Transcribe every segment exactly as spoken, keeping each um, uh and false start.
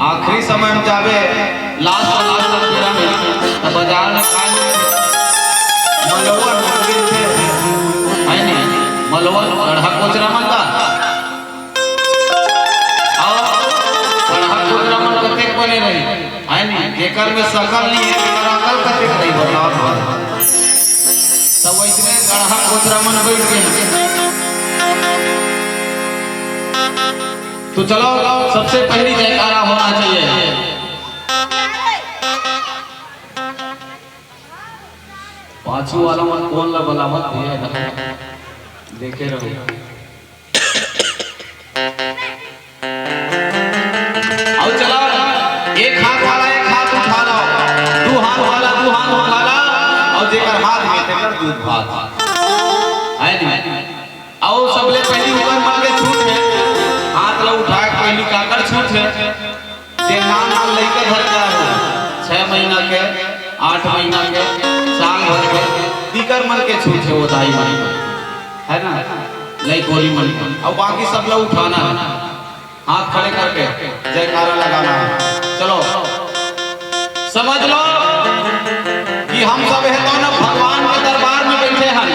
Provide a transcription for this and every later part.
आखिरी समय में जाबे, लास्ट लास्ट तक बेरा में, त बाजार में खाए मलवा मिलथे, है नी? मलवा गढ़ा कोचरा मन का, अउ गढ़ा कोचरा मन कतेक बने रही, है नी? जेकर में सकल नहीं है, तेकर अकल कतेक नहीं, बताओ तो। तो वैसने गढ़ा कोचरा मन बैठ गए हैं। तो चलो, सबसे पहली जयकारा होना चाहिए। पाछू वाला मन कोन ला बलावत हे, देखे रहो। अउ चला, एक हाथ वाला एक हाथ उठा लो, दू हाथ वाला दू हाथ उठा ला, अउ जेकर हाथ में तेकर दूध भात। है नी? अउ सबले पहली उमर मन के छूट हे, हाथ ला उठाए के पहली काकर छूट हे? जे नान नान लइका घर का हो, छह महीना के, आठ महीना के, साल भर के, तिकर मन के छूट हे वो दाई मन के, है ना? लइकोरी मन के। अउ बाकी सब ला उठाना है, हाथ खड़े करके जयकारा लगाना है। चलो, समझ लो कि हम सब है तो ना भगवान के दरबार में बैठे हैं।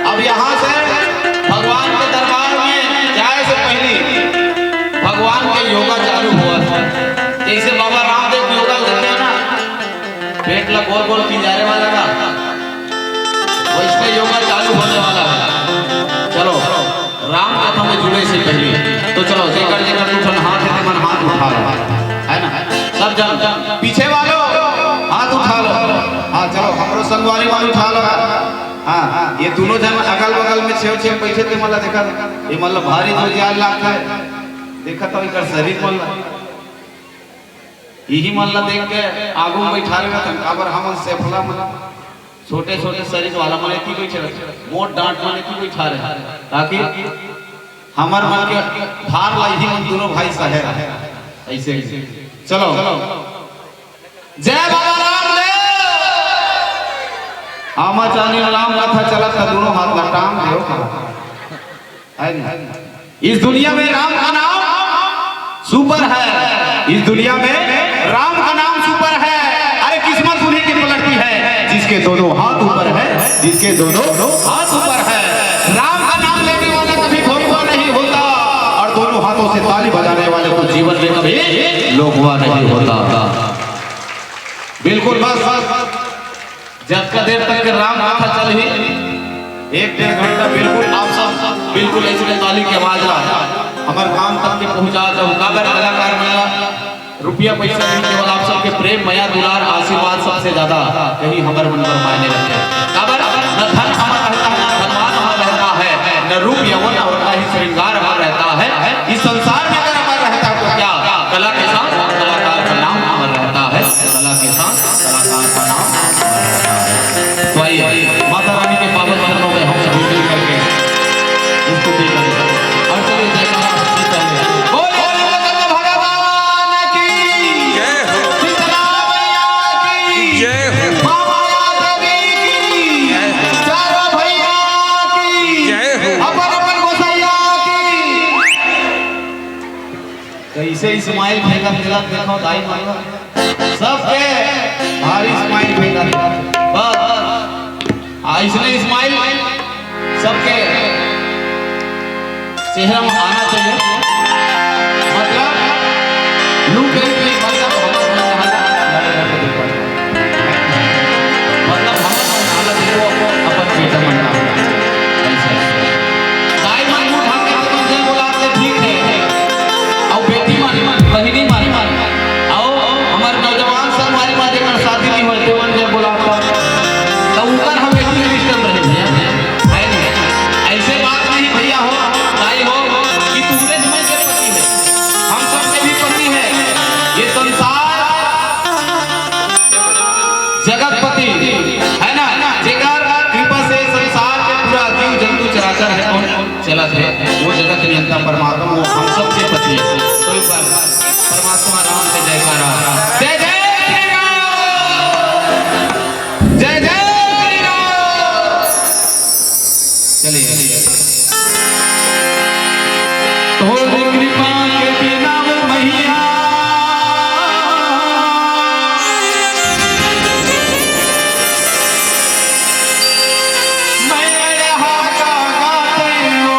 अब यहाँ से भगवान के दरबार में जाए से पहले भगवान के योगा चालू हुआ था। जैसे बाबा रामदेव योगा करते हैं ना, पेट ला गोल गोल की जा रहे वाला का, वैसे योगा चालू होने वाला है। चलो, राम कथा में जुड़े से पहले तो चलो, जेकर जेकर दू ठन हाथ है, तेमन हाथ उठा लो, है ना? सब जन पीछे वालो हाथ उठा लो। हाँ, चलो, हमरो संगवारी मन उठा लो। हाँ, ये दोनों जन अगल बगल में छेव छेव बैठे, तेमन ला देखा, ये मन ला भारी जोर याद लागता है। देखा तो इकर शरीर मन ला, यही मन ला देख के आगू में बैठा रहे, काबर हमन सेफला मन छोटे छोटे शरीर वाला मन एती बैठे रहे, मोट डांट मन एती बैठा रहे, ताकि हमर मन के भार ला ही मन दोनों भाई सहे रहे। ऐसे ही। चलो, जय बाबा रामदेव। आमा चानी राम कथा चलत त दोनों हाथ ला टांग देव। है नहीं? इस दुनिया में राम का नाम सुपर है, इस दुनिया में राम का नाम सुपर है। अरे, किस्मत उन्हीं की पलटती है जिसके दोनों हाथ ऊपर है, जिसके दोनों हाथ ऊपर है। राम का नाम लेने वाला कभी धोखा नहीं होता, और दोनों हाथों से ताली बजाने वाले को जीवन में कभी लोकवा नहीं होता। बिल्कुल, बस, बस, बस। जतका देर तक के राम कथा चलही, एक डेढ़ घंटा बिल्कुल आप सब बिल्कुल ऐसे ताली के आवाज ला हमर कान तक के पहुंचा दो। काबर कलाकार मन ला रुपया पैसा नहीं, केवल आप सबके प्रेम, मया, दुलार, आशीर्वाद सबसे ज्यादा कहीं हमर मन पर मायने रखथे। काबर न धन हमर रहता है, न धनवान हमर रहता है, न रूप यौवन और न ही श्रृंगार हमर रहता है। इस संसार में अगर हमर रहता है तो क्या, कला के साथ कलाकार का नाम हमर रहता है, कला के साथ कलाकार का नाम हमर रहता है। तो आइए, माता रानी के पावन चरणों में हम सभी मिल करके स्तुति करें। और चलिए, जयकारा सबसे पहले बोले, बोले शंकर भगवान की जय हो। शीतला मैया की जय हो। माँ माया देवी की जय हो। चारों भैया की जय हो। अपन अपन गोसैया की। कैसे स्माइल फेंकत चलत देखो दाई माई, सबके भारी स्माइल फेंकत। बस, बस। आ, इसने स्माइल सबके चेहरा में आना चाहिए। मतलब, लुक एंड फील, मतलब, हम अपन हालत देखो, अपन बेटा मन का हालत देखो, अपन बेटा मन का हालत। ऐसे। दाई मन मुंह ढाके अपन जय बोलाते ठीक है। अउ बेटी मन, बहिनी मन, अउ हमर नौजवान संगवारी मन जेकर शादी नहीं होय, तेमन जय बोलाता। तो ऊपर हम एक सिस्टम रहे भैया, है नहीं? ऐसे बात नहीं भैया हो, दाई हो, कि तू रे मैं के पति है, हम सबके भी पति है। ये संसार जगतपति है ना, जेकर कृपा से संसार के पूरा जीव जंतु चराचर है, कौन चलत है, वो जगत नियंता परमात्मा, वो हम सबके पति है। तो एक बार परमात्मा राम के जयकारा। जय जय श्री राम। जय जय श्री राम। चलिए, चलिए। तोर कृपा के बिना वो मैया, मैं यहाँ का गाते हो।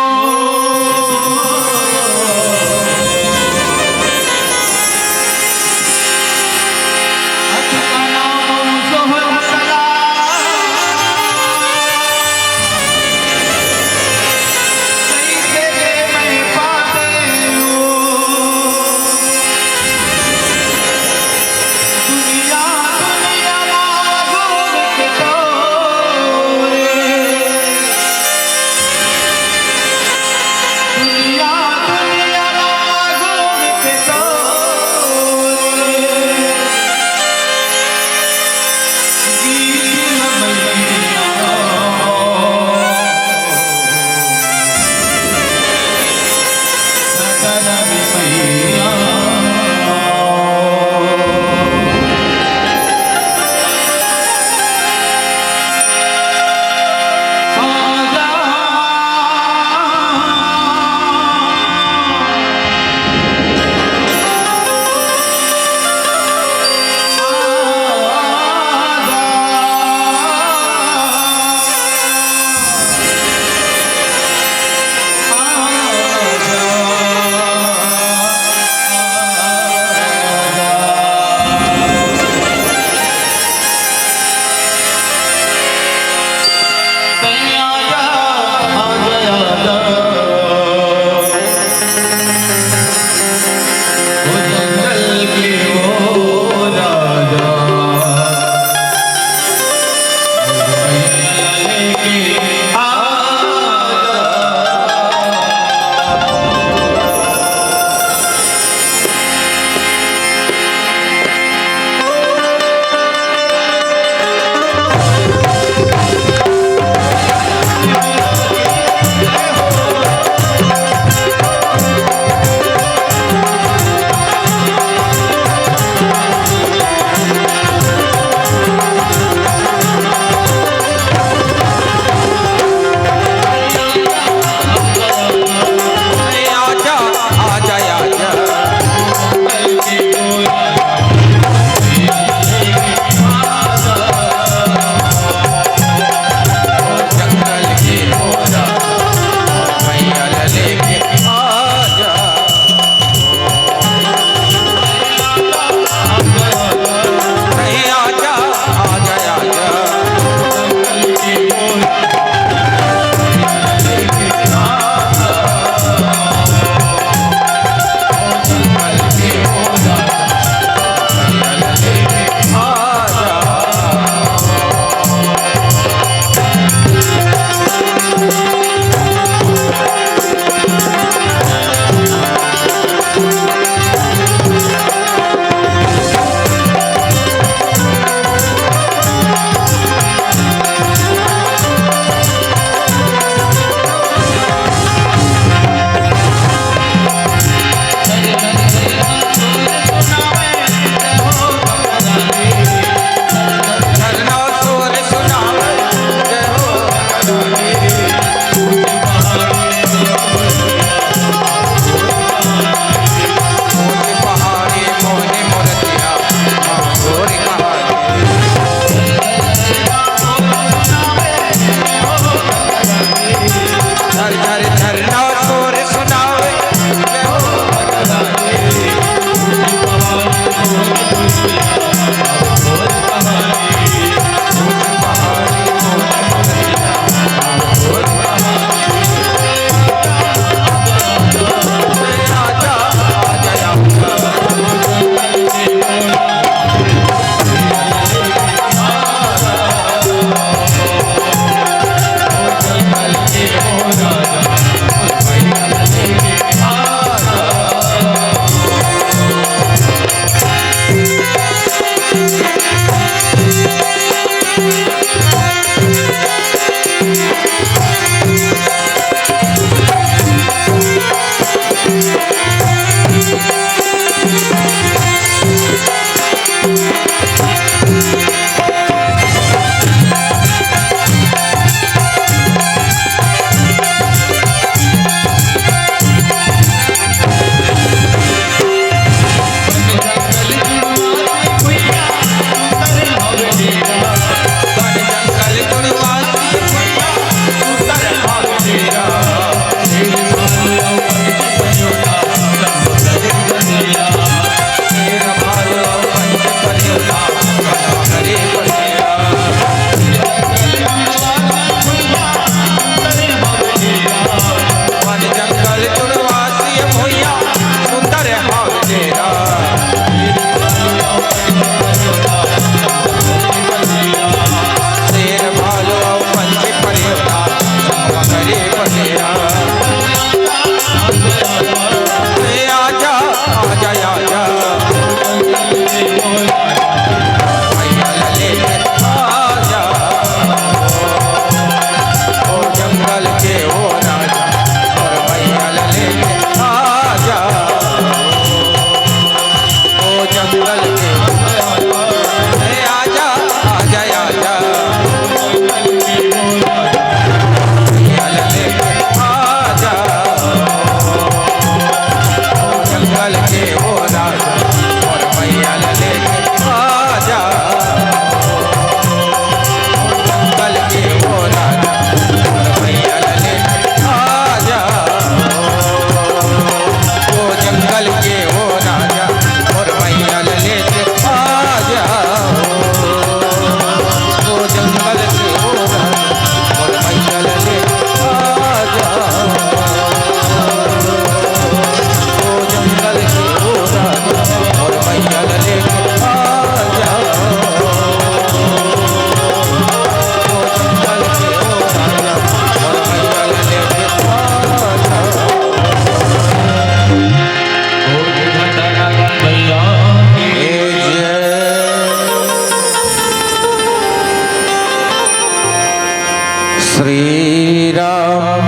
श्री राम,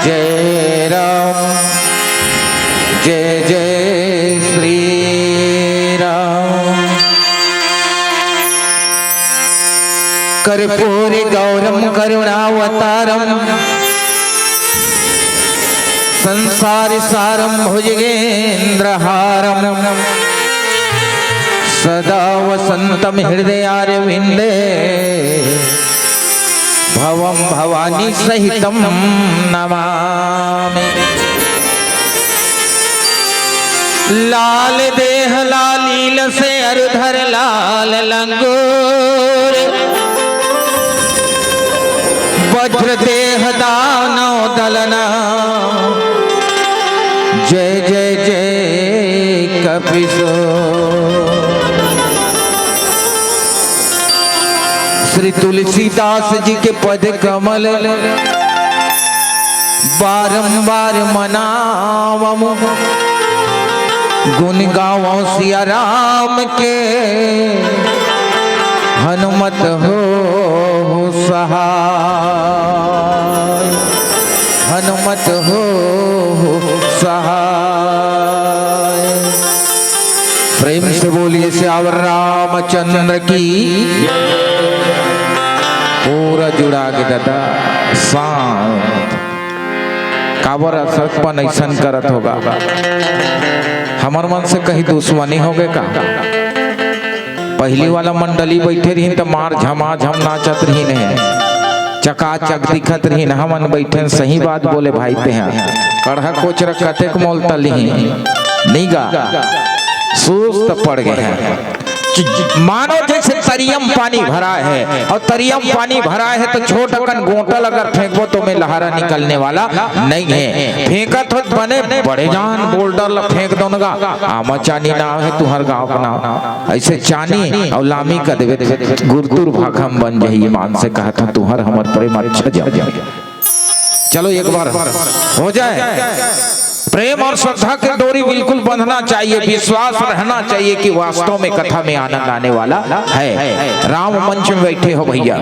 जय राम, जय जय श्री राम। कर्पूर गौरम करुणावतारम संसार सारम भुजगेंद्र हारम सदा वसंतम हृदयारविंदे भवम भवानी सहितम नमामि। लाल देह लालील से अरुधर लाल लंगूर, वज्र देह दानव दलना, जय जय जय कपिसो। श्री तुलसीदास जी के पद कमल बारंबार मनावम, गुण गावो सिया राम के, हनुमत हो सहाय, हनुमत हो सहाय। प्रेम से बोलिए सियावर रामचंद्र की। पूरा जुड़ा के दादा शांत। काबर असरपन अइसन करत होगा? हमर मन से कहीं दुश्मनी होगे का? पहली वाला मंडली बैठे रहिन त मार झमाझम नाचत रहिन हे, चकाचक दिखत रहिन। हमन बैठे सही बात बोले भाई तेहा। कढ़ा कोचरा कतेक मोल तलिही, निगा सुस्त पड़ गए हैं। मानो जैसे तरियम पानी भरा है और तरियम पानी भरा है तो छोट अकन गोंटल अगर फेंकबो तो में लहरा निकलने वाला नहीं है। फेंकत हो बने बड़े जान बोल्डर ला फेंक दो नगा। आमा चानी नाव है तुहर गांव का नाव, ऐसे चानी और लामी कर देवे तो गुरतुर भाखम बन जाही। ईमान से कहत हूँ तुहर हमर प्रेम अच्छा जम। चलो एक बार हो जाए। प्रेम और श्रद्धा की डोरी बिल्कुल बंधना चाहिए, विश्वास रहना चाहिए कि वास्तव में कथा में आनंद आने वाला है। राम मंच में बैठे हो भैया,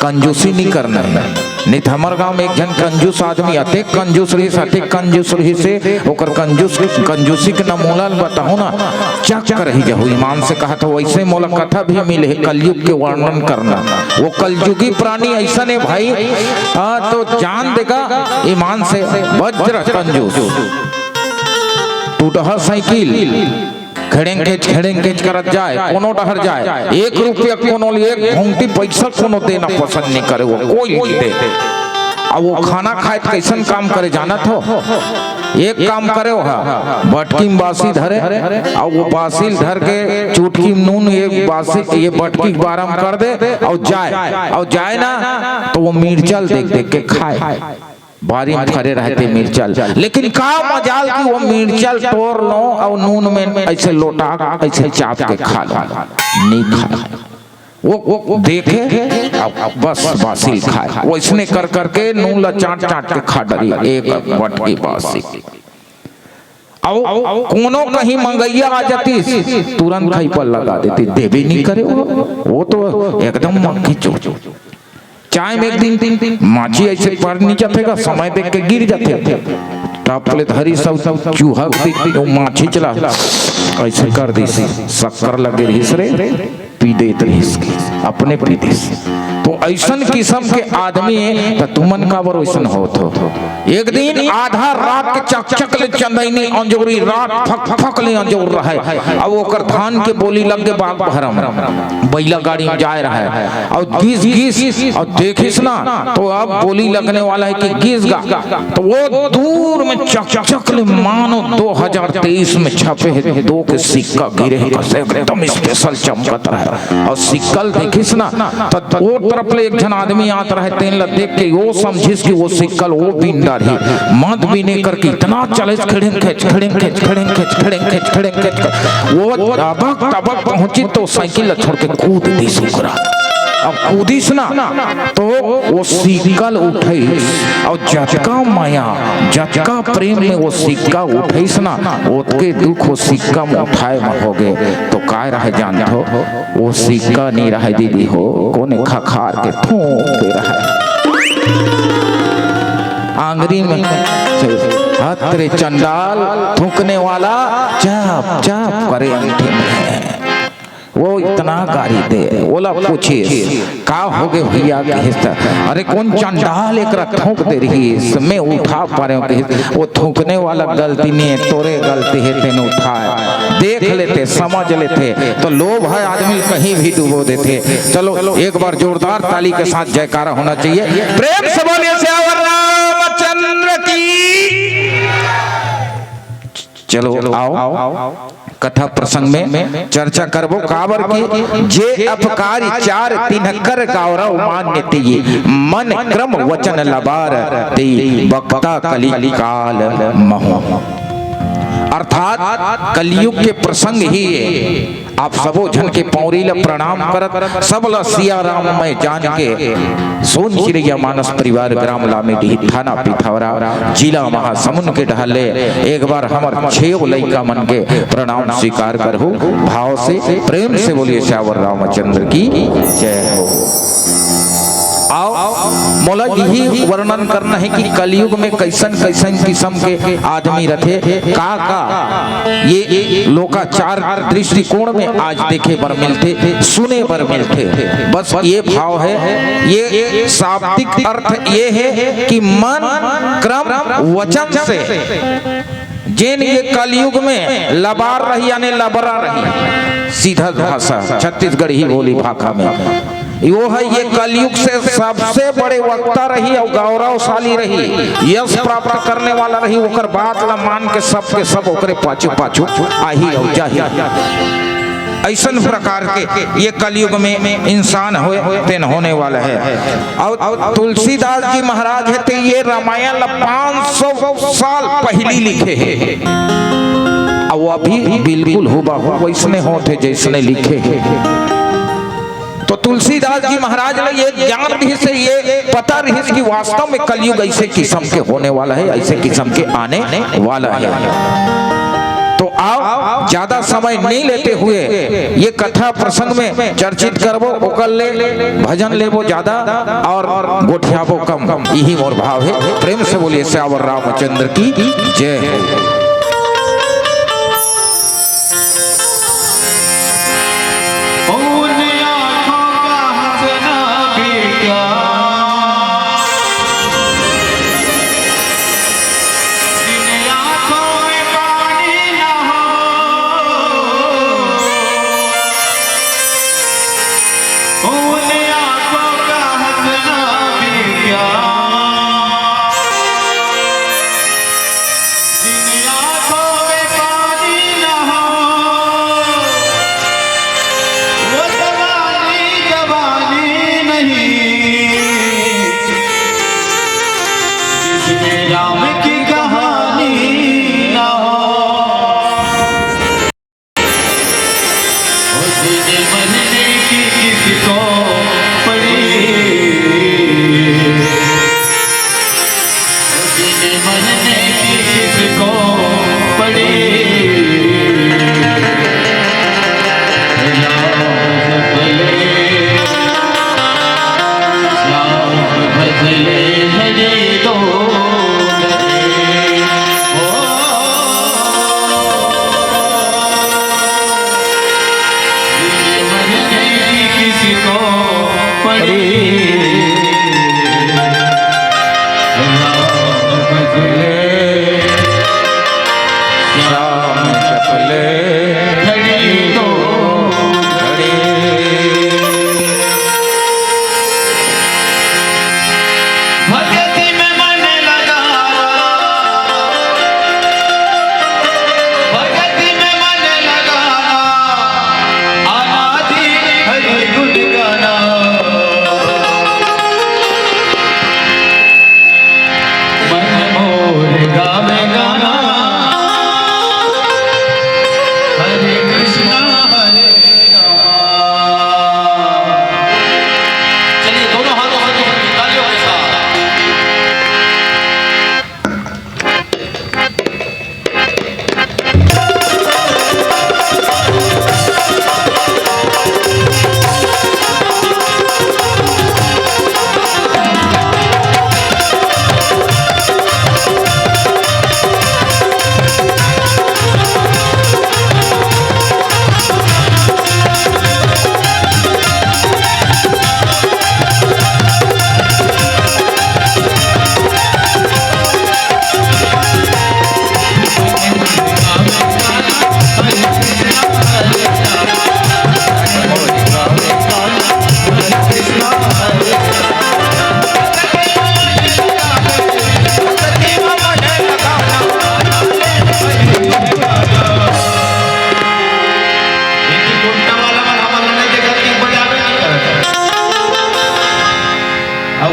कंजूसी नहीं करना है। नहीं तो हमर गांव में एक झन कंजूस आदमी, अतेक कंजूस रहिस, अतेक कंजूस रहिस से ओकर कंजूस, कंजूसी के नमूना ल बताहूं ना, चक रही जहू। ईमान से कहा था, वैसे मोला कथा भी मिले है कलयुग के वर्णन करना। वो कलयुगी प्राणी ऐसा ने भाई, आ, तो जान देगा ईमान से। वज्र कंजूस, टूटहा साइकिल, खेड़ेंकेच खेड़ेंकेच करत जाए, कोनो डहर जाए, एक रुपया कोनो लिए, एक घूंटी पैसा कोनो देना पसंद नहीं करे, वो कोई नहीं दे। अब वो खाना खाए त कैसन काम करे जानत हो? एक काम करे, वो हा बटकी में बासी धरे, और वो बासी ल धर के चुटकी में नून ये बासी, ये बटकी के बारा में कर दे और जाए, और जाए ना तो वो मिर्चा ल देख देख के खाए। बारी में फरे रहते मिर्चा ल, लेकिन का मजाल कि वो मिर्चा ल तोर लो और नून में ऐसे लोटा ऐसे चाप के खा लो, नहीं खा। वो, वो देखे, अब बस बासी ल खाए। वो इसने कर करके नून ला चाट चाट के खा डरी, एक बटकी बासी। अउ कोनो कहीं मंगइया आ जातिस, तुरंत खाई पर लगा देतिस, देबे नहीं करे वो। वो तो एकदम मक्खी चो। चाय में एक दिन माछी ऐसे पर नहीं जाथे का, समय देख के गिर जाथे। टप ले धरी सब, सब चूहा के दिन वो माछी चला ऐसे कर दिस, शक्कर लगे रहिस रे, पी देत रहिस, अपने पी दिस। तो ऐसन किस्म के आदमी त तुमन काबर वैसन होत हो? एक दिन आधा रात के चकचक ले चंदैनी अंजोरी, रात फक फक ले अंजोर रहे। अब ओकर धान के बोली लग के बाग बहरम, बैला गाड़ी में जाए रहे और गिस गिस और देखिस ना, तो अब बोली लगने वाला है कि गिस गा। तो वो दूर में चकचक ले मानो दो हजार तेईस में छपे है दो के सिक्का गिरे है, कसे एकदम स्पेशल चमकत रहे। और सिक्का ल देखिस ना, त ओ तरफ ले एक झन आदमी आत रहे, तेन ल देख के ओ समझिस कि ओ सिक्का ल ओ बीन डारही। मत बीने करके इतना चलिस, खिड़िंग खेच, खिड़िंग खेच, खिड़िंग खेच, खिड़िंग खेच, खिड़िंग खेच कर। ओ दबक दबक पहुंचिस तो साइकिल ल छोड़ के कूद दिस ओकरा। अब कूदिस ना, तो वो सिक्का ल उठइस, अउ जतका मया, जतका प्रेम में वो सिक्का उठइस ना, ओतके दुख वो सिक्का म उठाए म होगे। तो काय रहय जानथो? वो सिक्का नी रहय दीदी हो, कोने खखार के थूक दे रहय। आंगरी में, "हत रे चंडाल, थूकने वाला, चप चप करे अंगठी में।" वो इतना गारी दे, ओला पूछिस, "का होगे भइया?" कहिस त, "अरे कोन चंडाल एकरा थूक दे रहिस, मैं उठा पारेंव," कहिस। "वो थूकने वाला गलती नहीं है, तोरे गलती है, तेने उठाए। देख लेते, समझ लेते।" तो लोभ है आदमी कहीं भी डुबो देथे। चलो एक बार जोरदार ताली के साथ जयकारा होना चाहिए। प्रेम से बोलिए सियावर रामचंद्र की। चलो आओ, कथा प्रसंग में चर्चा करबो। काबर कि जे अपकारी चार तिन्ह कर गौरव मान्य तेई, मन क्रम वचन लबार तेई, वक्ता कलिकाल महु। अर्थात कलयुग के प्रसंग ही ये। आप सबो झन के पौरी ल प्रणाम करत, सब ल सिया राम मैं जान के, सोन चिरैया मानस परिवार, ग्राम लामेडीह, थाना पिथौरा, जिला महासमुंद के डहर ले एक बार हमर छेव लइका मन के प्रणाम स्वीकार करहु। भाव से, प्रेम से बोलिए सियावर रामचंद्र की जय हो। आओ, मोला यही वर्णन करना है कि कलयुग में कैसन कैसन किस्म के आदमी रथे, का का ये लोकाचार दृष्टिकोण में आज देखे बर मिलथे, सुने बर मिलथे। बस ये भाव है, ये शाब्दिक अर्थ ये है कि मन क्रम वचन से जेन ये कलयुग में लबार रही, यानी लबरा रही, सीधा भाषा छत्तीसगढ़ी बोली भाखा में, वो है ये कलयुग से सबसे बड़े वक्ता रही अउ गौरवशाली रही, यश प्राप्त करने वाला रही, ओकर बात ला मान के सब के सब ओकरे पाछू पाछू आही अउ जाही। ऐसन प्रकार के ये कलियुग में इंसान होए, तेन होने वाला है। अउ तुलसीदास जी महाराज हे, ते ये रामायण ला पाँच सौ साल पहिली लिखे हे, अउ अभी बिल्कुल हूबहू वैसने होत हे, जैसने लिखे हे। तो तुलसीदास जी महाराज ला ये ज्ञान रहिस हे, ये पता रहिस हे कि वास्तव में कलयुग ऐसे किस्म के होने वाला है, ऐसे किस्म के आने वाला है। तो आओ, ज्यादा समय नहीं लेते हुए ये कथा प्रसंग में चर्चित करबो, ओकर ले भजन लेबो ज्यादा अउ गोठियाबो कम, यही मोर भाव है। प्रेम से बोलिए सियावर रामचंद्र की जय हो।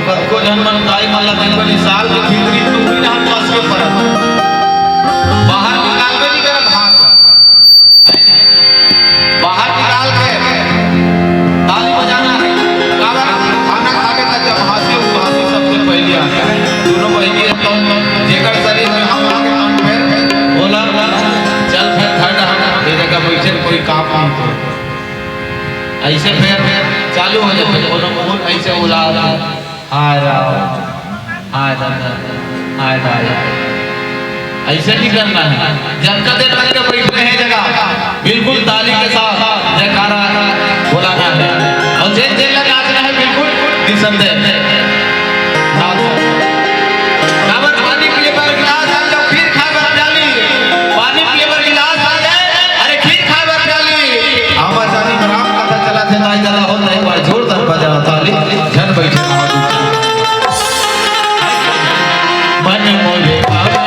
कतको झन मन दाई मन ला देखबे, साल के भीतरी टूरी रहत बस के परत। बाहर निकालबे नहीं करत हाथ। बाहर निकाल के ताली बजाना है। काबर? खाना खा के तक जब हाँसी उबासी सबसे पहले आना है। दोनों बहिनी है तो जेकर शरीर में हम आके मन फेर, बोला, "चल फेर घर हम ये जगह बैठे, कोई काम नहीं तो।" ऐसे फेर चालू हो जाते, कोनो मुकुट ऐसे उलाल, "हाय राम, हाय दादा, हाय दादा।" ऐसे नहीं करना है। जब तक देर तक बैठ रहे हैं जगह, बिल्कुल ताली के साथ जयकारा बोलाना है। और जे जे लगा नाचना है, बिल्कुल दिसन दे। नाच। काबर पानी पिए बर गिलास आ जाओ, फिर खाए बर प्याली। पानी पिए बर गिलास आ जाए, अरे खीर खाए बर प्याली। आमा जानी में राम कथा चला थे, दाई ददा हो, एक बार जोरदार बजाओ ताली, झन बैठे रहो। मन मोहे पावे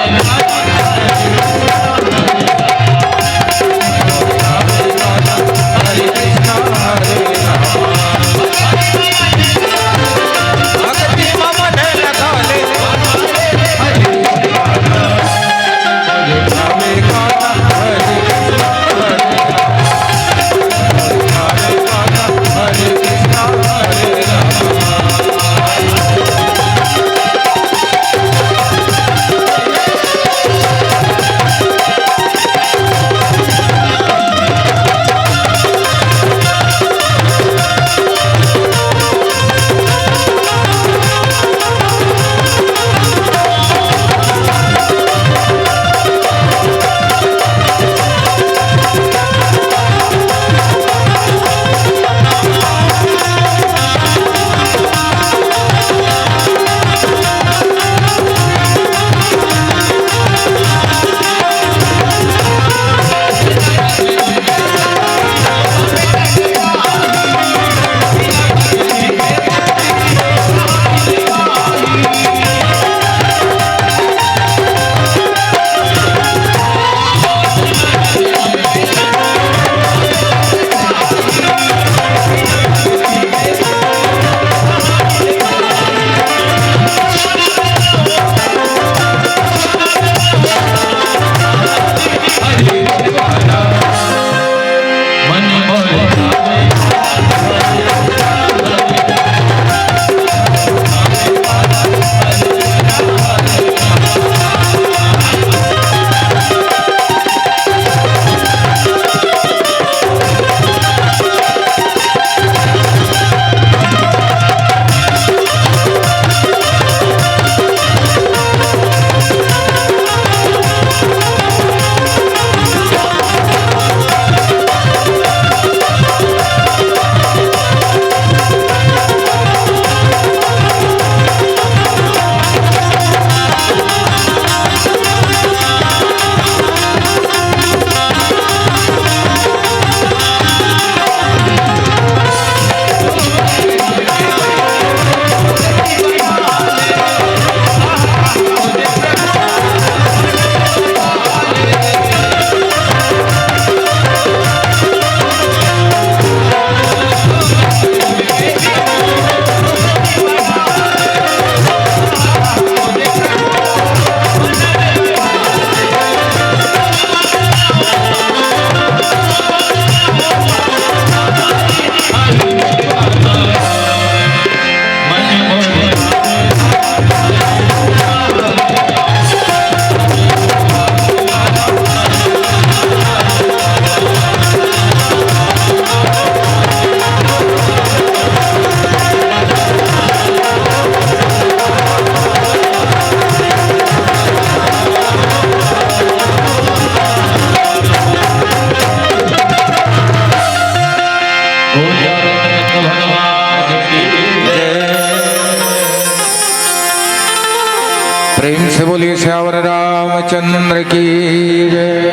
प्रेम से बोलिए सियावर रामचंद्र की जय।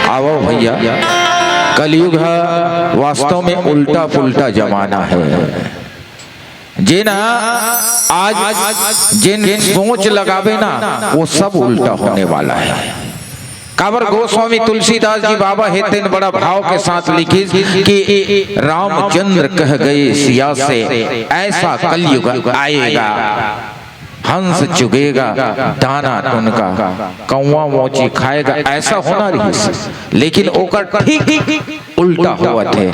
आवो भैया, कलयुग ह वास्तव में उल्टा पुल्टा जमाना है। जेन ह आज जेन सोच लगाबे ना, वो सब उल्टा होने वाला है। काबर गोस्वामी तुलसीदास जी बाबा हे तेन बड़ा भाव के साथ लिखिस कि रामचंद्र कह गए सिया से, ऐसा कलयुग आएगा। हंस चुगेगा दाना तुनका, कौवा मोची खाएगा, ऐसा होना रहिस, लेकिन ओकर ठीक उल्टा होवत हे।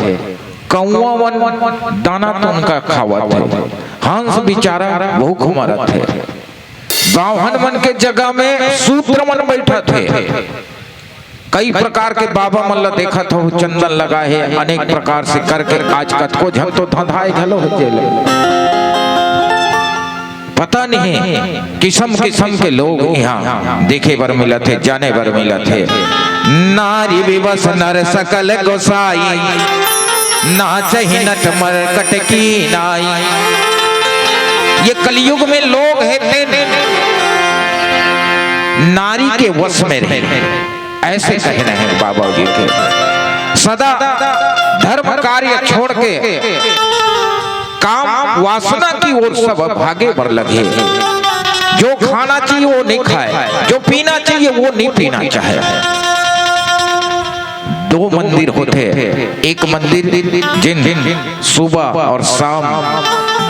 कौवा मन दाना तुनका खावत हे, हंस बेचारा भूख मरत हे। बाम्हन मन के जगह में शूद्र मन बैठत हे। कई प्रकार के बाबा मन ला देखत हो, चंदन लगा हे, अनेक प्रकार से करके आज कतको झन तो धंधाए घलो हो जेल। पता नहीं किसम किसम के लोग इहाँ देखे बर मिलत हे, जाने बर मिलत हे। नारी विवश नर सकल गोसाई, नाचहि नट मरकट की नाई। ये कलयुग में लोग हे तेन नारी के वश में रहे, ऐसे कहना हे बाबा जी के। सदा धर्म कार्य छोड़ के काम वासना की ओर सब भागे बर लगे। जो खाना चाहिए वो नहीं खाए, जो पीना चाहिए वो नहीं पीना चाहे। दो मंदिर होथे, एक मंदिर जिन सुबह और शाम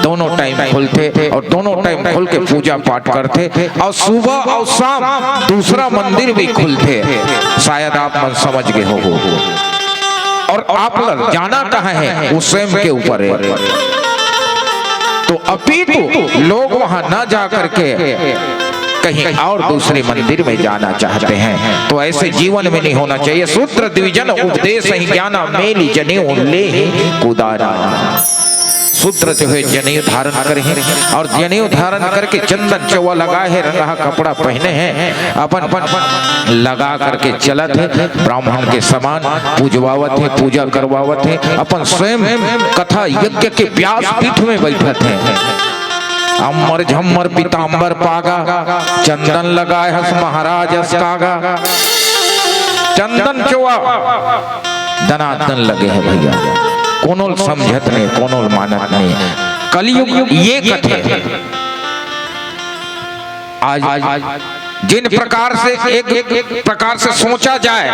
दोनों टाइम खुलथे और दोनों टाइम खुल के पूजा पाठ करथे और सुबह और शाम दूसरा मंदिर भी खुलथे। शायद आप मन समझ गए हो। और आप लोग जाना कहाँ है, वो स्वयं के ऊपर है। तो अपितु लोग वहां ना जा करके कहीं और दूसरे मंदिर में जाना चाहते हैं, तो ऐसे जीवन में नहीं होना चाहिए। शूद्र द्विजन उपदेश ही ज्ञाना, मेली जनेऊ लेहि कुदारा। शूद्र जो है जनेऊ धारण करे हैं और जनेऊ धारण करके चंदन चौवा लगाए हैं, रंगहा कपड़ा पहने हैं, अपन अपन लगा करके चलत है, ब्राह्मण के समान पूजवावत है, पूजा करवावत है, अपन स्वयं कथा यज्ञ के व्यास पीठ में बैठत है। अम्बर झम्मर पीताम्बर पागा, चंदन लगाए हस महाराज अस कागा। चंदन चोआ दनादन लगे है भैया, कोनो ल समझत नहीं, कोनो ल मानत नहीं। कलयुग ये कथे। आज जिन प्रकार से एक, एक प्रकार से सोचा जाए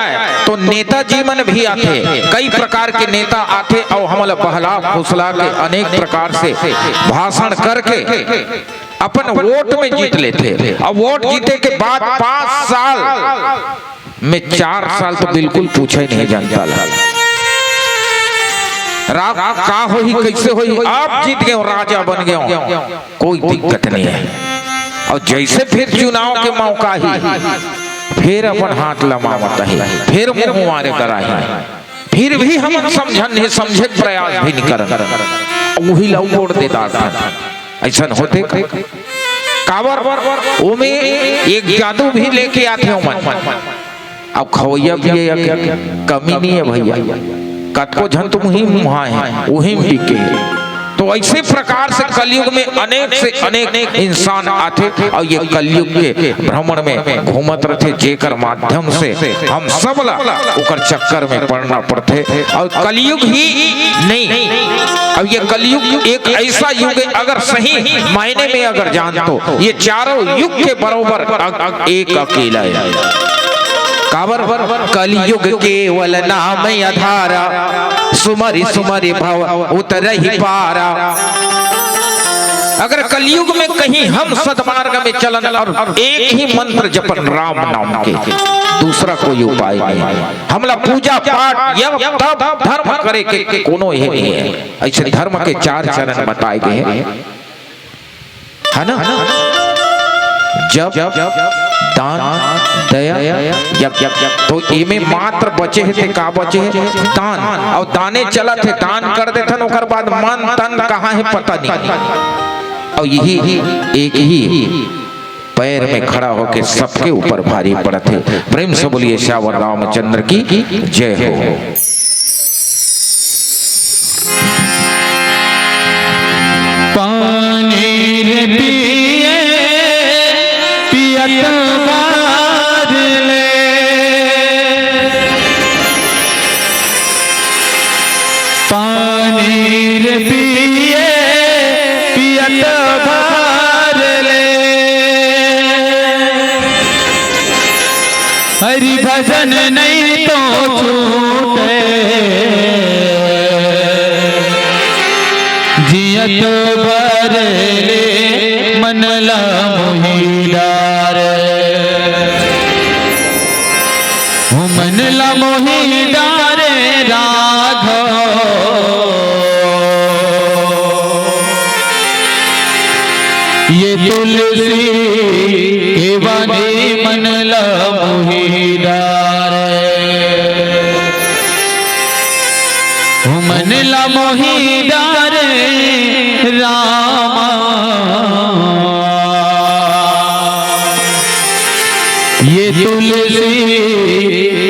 तो नेताजी मन भी आथे, कई प्रकार के नेता आथे और हमला बहला फुसला के अनेक प्रकार से भाषण करके अपन वोट में जीत लेथे। और वोट जीते के बाद पांच साल में चार साल तो बिल्कुल पूछे नहीं जनता ला। राज का होही, कैसे होही, आप जीत गए, राजा बन गए, कोई दिक्कत नहीं है। और जैसे फिर चुनाव के मौका ही, फिर अपन हाथ लमावत है, फिर मुंह मारे कराही, फिर भी हम समझन नहीं, समझे के प्रयास भी नहीं करन, वही ला वोट दे डारथन। ऐसन होथे का? काबर ओमे एक जादू भी लेके आथे ओमन। अब खवैया पिए या कमी नहीं है भैया, कतको झन तो मुही मुहा है, वही में बिके है। तो ऐसे प्रकार से कलयुग में अनेक से अनेक इंसान आथे और ये कलयुग के भ्रमण में घूमत रहथे, जेकर माध्यम से हम सब ला ओकर चक्कर में पड़ना पड़थे। और कलयुग ही नहीं, अब ये कलयुग एक ऐसा युग है, अगर सही मायने में अगर जान तो ये चारों युग के बरोबर अग-, अग-, एक अकेला है। काबर? कलयुग केवल नाम आधारा, सुमरि सुमरि भव उतरहि पारा। अगर कलयुग में कहीं हम सदमार्ग में चलन और एक ही मंत्र जपन राम नाम के, दूसरा कोई उपाय नहीं। हमला पूजा पाठ, यज्ञ, तप, धर्म करे के कोनो ये नहीं है। ऐसे धर्म के चार चरण बताए गए हैं, है ना? जप, दान, दया, यज्ञ। तो एमे मात्र बचे हे ते का बचे हे? दान। और दाने चलत हे, दान कर देथन, ओकर बाद मन तन कहाँ हे पता नहीं। और यही एक ही पैर में खड़ा होके सबके ऊपर भारी पड़त हे। प्रेम से बोलिए सियावर रामचंद्र की जय हो। पानी रे पिए पियत बार ले, पानी रे पिए पियत बार ले। हरि भजन भर ले मन ला मोही डारे, ओ मन ला मोही डारे राघव। ये तुलसी के बानी मन ला मोही डारे, ओ मन ला मोही डारे रामा। ये तुलसी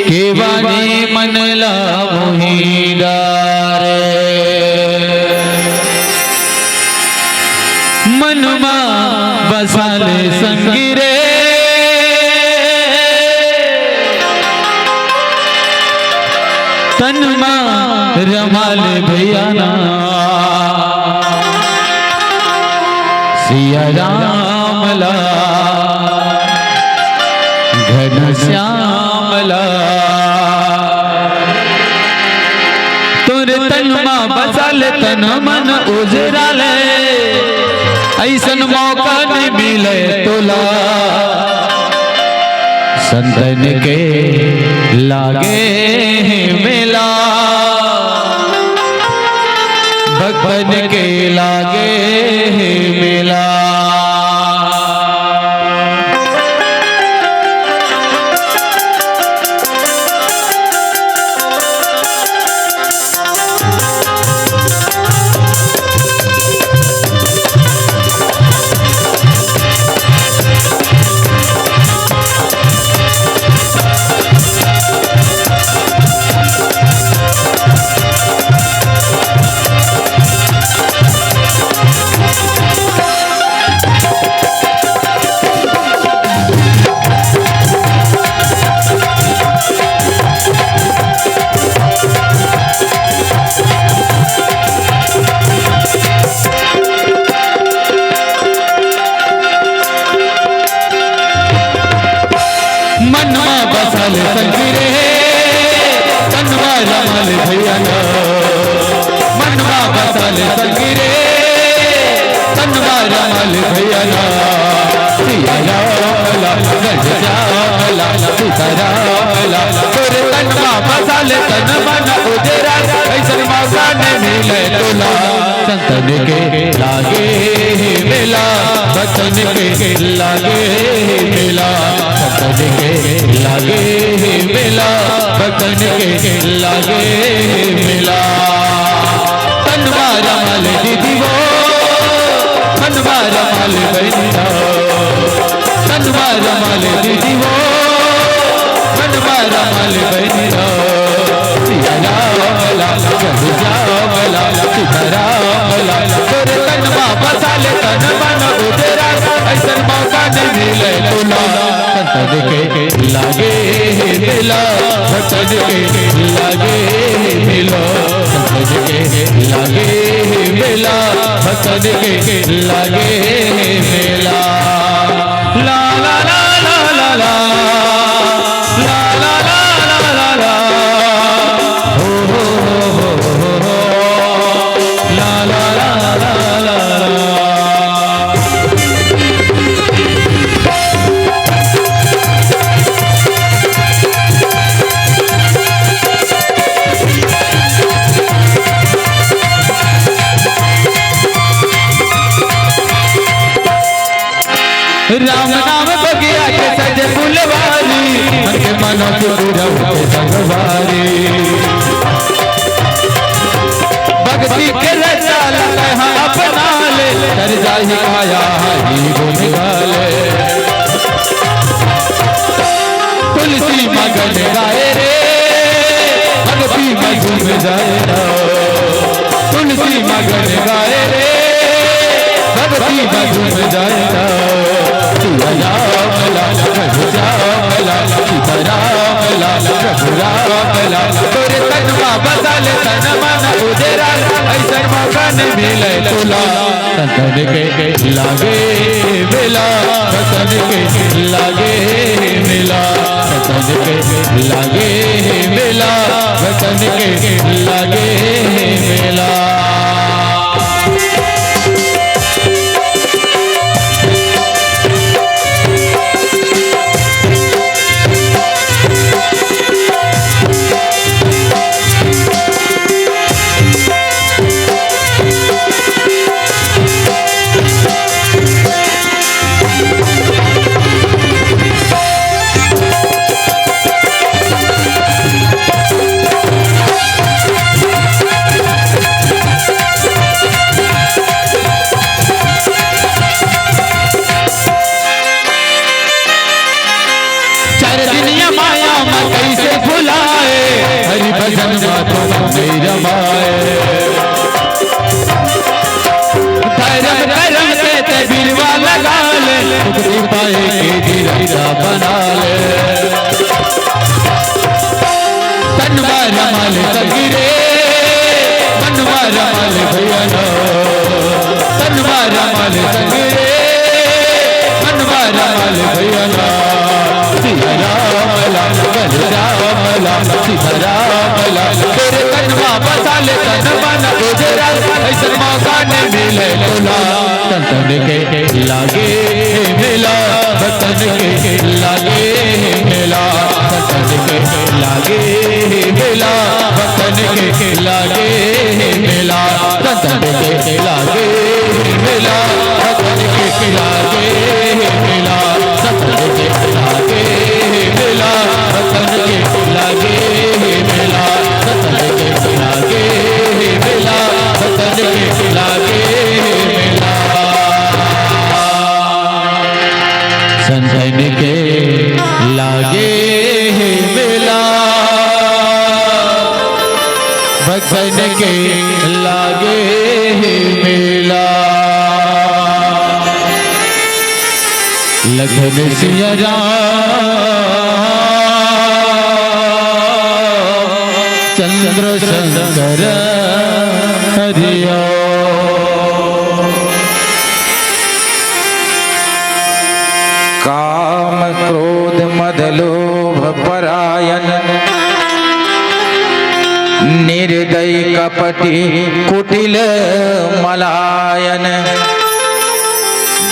के बानी मन ला मोही डारे। मन मा बसा ले संगी रे, तन मा रमा ले भैया ना। सिया राम ला, घनश्याम ला, तोर तन मा बसा ले, तन मन उजरा ले, अइसन मौका नइ मिले तोला। संतन के लागे हे मेला, भक्तन के लागे हे मेला। मनवा बसल संगी रे, तनवा रमल भैया ना। मनवा बसल संगी रे, तनवा रमल भैया ना। सिया राम ला, घनश्याम ला, सीता राम ला, तोरे तनवा बसल तन मन उजरा, अइसन मौका नइ मिले तोला। संतन के लागे हे मेला, भक्तन के लागे हे मेला, संतन के लागे हे मेला, भक्तन के लागे हे मेला। तनवा रमल दीदी वो, मनवा रमल बहिनी हो। तनवा रमल दीदी वो, मनवा रमल बहिनी हो। सिया राम ला, घनश्याम ला, सीता राम ला, तोरे तनवा बसा ले तन मन उजरा, अइसन मौका नइ मिले तोला। संतन के लागे हे मेला, भक्तन के लागे हे मेला, संतन के लागे हे मेला, भक्तन के लागे हे मेला। ला ला ला ला ला ला। ला ला ला ला ला ला। हो हो हो हो हो हो। ला ला ला ला ला ला। राम नाम बगिया के सजे फुलवारी, मन के मनोज उराँव के संगवारी। भक्ति के रचा लगय हाँ अपना ले, तर जाही काया हरि गुण गाले। तुलसी मगन गाए रे, भक्ति में झूम जाए ना। तुलसी मगन गाए रे, भक्ति में झूम जाए ना। सिया राम ला, घनश्याम ला, सीता राम ला, प्रभु राम ला, तोरे तन मा बसा ले तन मन उजरा, अइसन मौका नइ मिले तोला। संतन के लागे मेला, भक्तन के लागे मेला, संतन के लागे मेला, भक्तन के लागे मेला। करम करम से ते बिरवा लगा ले, ओकरी पाए के जी राजा बना ले। तनवा रमाल संग रे, मनवा रमाल भैया ना। तनवा रमाल संग रे, मनवा रमाल भैया ना। सीता राम ला, बलराम ला, सीता राम ला। तेरे तनवा बसा ले, तनवा न गुजरा, ऐसन मौका नहीं मिले तोला। तन तन के लागे हे मेला, तन के लागे हे मेला, तन के लागे हे मेला, तन के लागे हे मेला, तन के लागे हे मेला, तन के लागे हे मेला, तन के लागे हे मेला, तन के लागे हे मेला, तन के लागे हे मेला, तन के लागे हे मेला। संतन के लागे हे मेला, भक्तन के लागे हे मेला। लखन सिया राम चंद्र शंकर हरिओ। काम क्रोध मद लोभ परायण, निर्दयी कपटी कुटिल मलायन।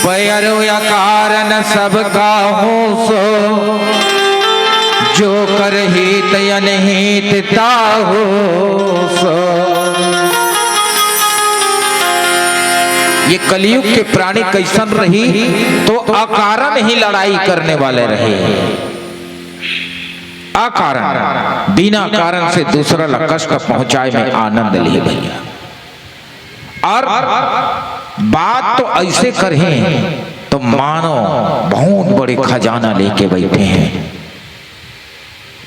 बैर अकारण सब काहू सो, जो कर हित अनहित ताहू सो। ये कलयुग के प्राणी कैसन रही, तो अकारण ही लड़ाई करने वाले रहे। अकारण, बिना कारण से दूसरा ला कष्ट पहुंचाए में आनंद ले भैया। और बात तो ऐसे करहे तो मानो बहुत बड़े खजाना लेके बैठे हैं।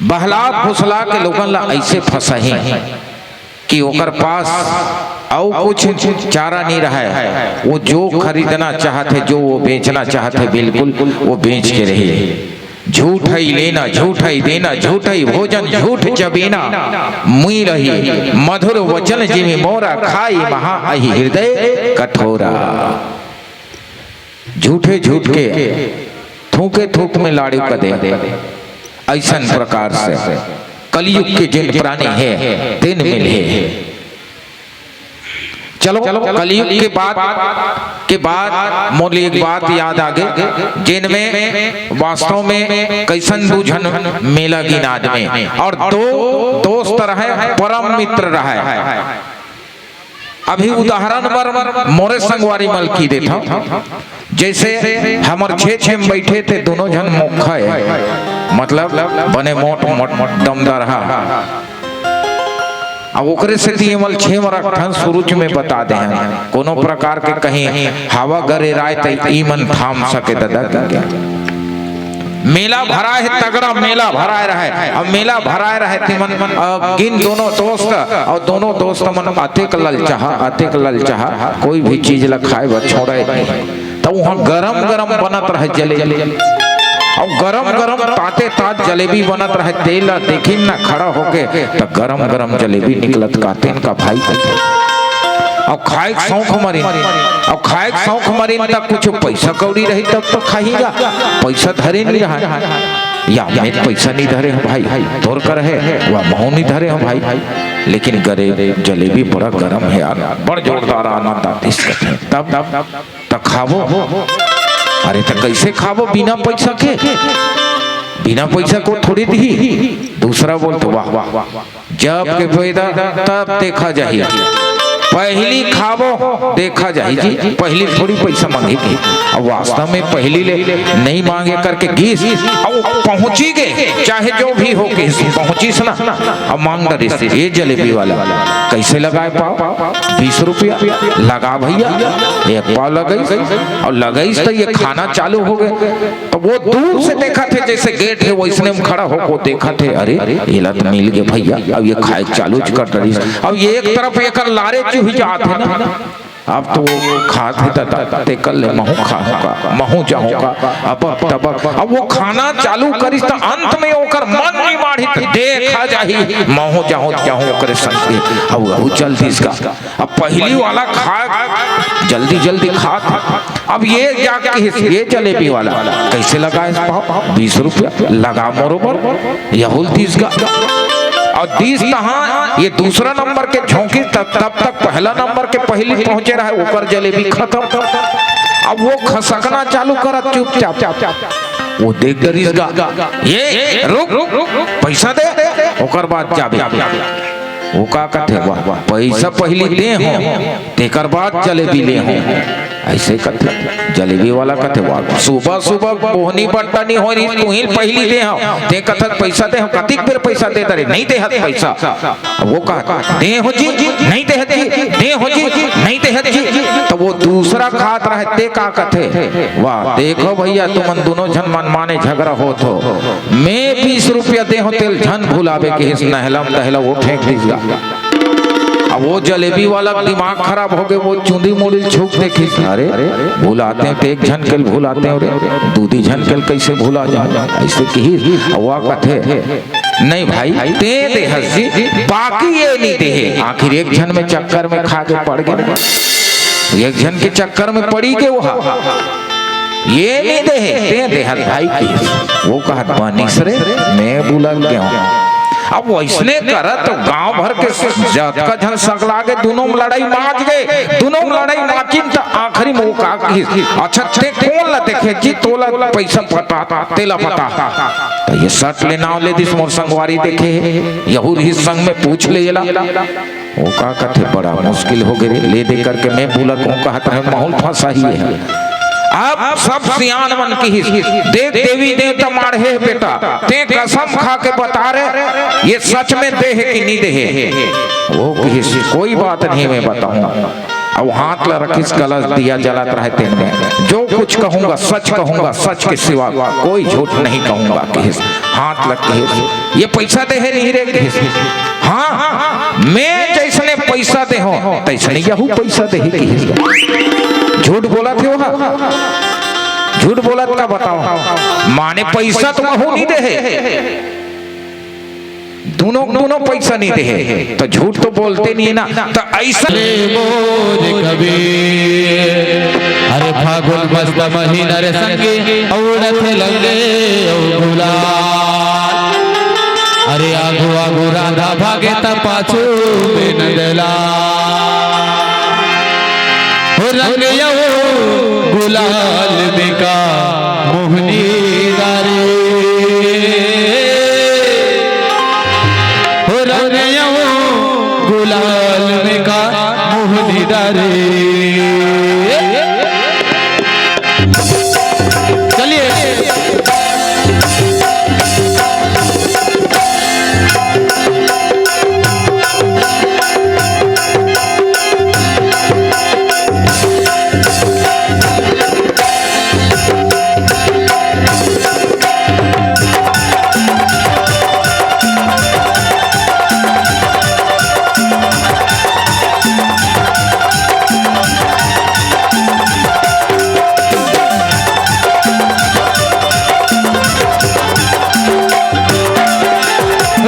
बहला फुसला के लोगन ला ऐसे फंसाही कि ओकर पास अउ कुछ चारा नहीं रहे, वो जो खरीदना चाहत है, जो वो बेचना चाहत है, बिल्कुल वो बेच के रही। झूठ ही लेना, झूठ ही देना, झूठ ही भोजन, झूठ चबेना। मुई रही मधुर वचन जिमि मोरा, खाई महा अहि हृदय कठोरा। झूठे झूठ के, थूके थूक में लाड़ू कदे। ऐसन प्रकार से कलयुग के जिन प्राणी है, तेन मिले। चलो, कलयुग के बात के बाद मोर एक बात याद आ गई, जिनमें वास्तव में कैसन दू झन मेला गिन आदमी और दो दोस्त रहे, परम मित्र रहे। अभी उदाहरण बर मोरे संगवारी मल की देथव, जैसे हमर छे छे में बैठे थे दोनों झन मोखा है, मतलब बने मोट मोट दमदार हा। अब ओकरे सेती एमल छे में रखथन, शुरू में बता दे हैं, कोनो प्रकार के कहीं हवा गरेराय त ई मन थाम सके ददा के। मेला भराए हे, तगड़ा मेला भराए रहे। अब मेला भराए रहे ते मन, अ, गिन दोनों दोस्त, और दोनों दोस्त मन अतेक ललचाहा, अतेक ललचाहा, कोई भी चीज ला खाए बर छोड़े नहीं। त उहाँ गरम गरम बनत रहे जलेबी, और गरम गरम ताते तात जलेबी बनत रहे, तेला देखिन ना खड़ा होके, त गरम गरम जलेबी निकलत का तेन का भाई कथे। अब खाए के शौक मरिन, अब खाए के शौक मरिन त कुछ पैसा कौड़ी रही तब तो खाहीगा, पैसा धरे नहीं रहा। या में पैसा नहीं धरे हो भाई, तोर कर है, वह महू नहीं धरे हो भाई, लेकिन गरे जलेबी बड़ा गरम है यार, बड़ जोरदार आनंद आतिस कथे। तब त खाबो। अरे त कैसे खाबो बिना पैसा के? बिना पैसा को थोड़ी दी। दूसरा बोलत, वाह वाह वाह, जब के पैदा तब देखा जाही, पहली खाबो देखा जाही जी, पहली थोड़ी पैसा मांगी थी। अब वास्तव में पहली ले नहीं मांगे करके गीस, अब पहुंची गए, चाहे जो भी हो गीस, पहुंचीस ना, अब मांग डरिस, ये जलेबी वाला कैसे लगाए पाव? बीस रुपया लगा भैया, एक पाव लगईस, और लगईस तो ये खाना चालू हो गए। तो वो दूर से देखा थे, जैसे गेट है वैसने में खड़ा होके देखा थे, अरे ये ला तो मिल गए भैया, अब ये खाए चालू कर डरिस। अब ये एक तरफ एकर लारे चुही जात है ना, अब तो वो खात हे त, त, तेकर ले महूं खाहूं का, महूं जाहूं का, अबक तबक। अब वो खाना चालू करिस त अंत में ओकर मन नइ माढ़िस, दे खा जाही, महूं जाहूं, जाहूं ओकरे संग। अब वहू चल दिस गा। अब पहिली वाला खा, जल्दी जल्दी खात। अब ये जाके, ये जलेबी वाला, कइसे लगाएस भाव? बीस रुपया लगा मोरो बर, यहू ल दिस गा। अउ दिस तहां ये दूसरा नंबर के झोंकिस, तब, तब तक पहला नंबर के पहिली पहुंचे रहे, ओकर जलेबी खतम। अब वो खसकना चालू करत चुपचाप, वो देख डरिस गा, ये रुक, रुक, रुक, पइसा दे, ओकर बाद जाबे। वो का कथे, वाह, वाह, पइसा पहिली दे हों, तेकर बाद जलेबी ले हों। अइसे कथे, जलेबी वाला कथे, वाह, सुबह सुबह बोहनी बंटा नइ होय रिहिस, तुहीं पहिली दे हंव, तें कथस पइसा दे हंव, कतिक बेर पइसा दे डरेंव, नइ देहस पइसा। अब वो कहा, दे हों जी, नइ देहस जी, दे हों जी, नइ देहस जी। त वो दूसरा खात रहे, ते का कथे, वाह, देखो भइया, तुमन दूनों झन मनमाने झगरा होत हो, मैं बीस रुपया दे हों, तेला झन भुलाबे किहिस, नहला म तहला वो फेंक दिस गा। अब वो जलेबी वाला के दिमाग खराब होगे, वो चुंदी मुड़ी ल छू के देखिस, अरे, भुलातेंव त एक झन के ल भुलातेंव रे, दू दी झन के ल कइसे भुला जाहूं, अइसे किहिस। अब वो कथे, नहीं भाई, तें देहस जी, बाकी ये नइ देहे। आखिर एक झन में चक्कर में खा के पड़ गे ना। एक झन के चक्कर में पड़ी गे वो हा। ये नइ देहे, तें देहस भाई किहिस। वो कहत बनिस रे, मैं बुलक गे हों। अब वइसने करत त गांव भर के जतका झन सगला गे, दूनों म लड़ई माच गे, दूनों म लड़ई माचिन त आखिरी म वो का किहिस, अच्छा तें कोन ला देखे जी, तोला पइसा पता, तेला पता। त ये सट ले नांव ले दिस, मोर संगवारी देखे हे, यहू रिहिस संग में, पूछ ले एला। वो का कथे, बड़ा मुस्किल होगे रे, ले दे करके मैं बुलक हों कहत रहेंव, महूं ल फंसाही हे। अब सब सियान मन किहिस, देख देवी देवता माढ़े हे बेटा, तें कसम खा के बता रे, ये सच में देहे कि नइ देहे। वो किहिस, कोई बात नहीं, मैं बताऊंगा। अब हाथ ला रखिस कलश, दिया जलत रहे तेन में, जो कुछ कहूंगा सच कहूंगा, सच के सिवा कोई झूठ नहीं कहूंगा किहिस। हाथ ला किहिस, ये पइसा देहे नहीं रे किहिस। हां, मैं जइसने पइसा दे हों, तइसने यहू पइसा देही किहिस। झूठ बोलत हे वो हा, झूठ बोलत का बतावंव, माने पइसा तो वहू नइ देहे। दूनों, दूनों पइसा नइ देहे, त झूठ तो बोलते नइ हे ना। त अइसन अरे मोर कबीर, अरे फागुन मस्त महीना रे संगी, उड़त हे रंग अउ गुलाल। अरे आगू आगू रांधा भागे त पाछू में नंदलाल। हो रंग अउ गुलाल में का मोहनी डारे। हो रंग अउ गुलाल में का मोहनी डारे। चलिए।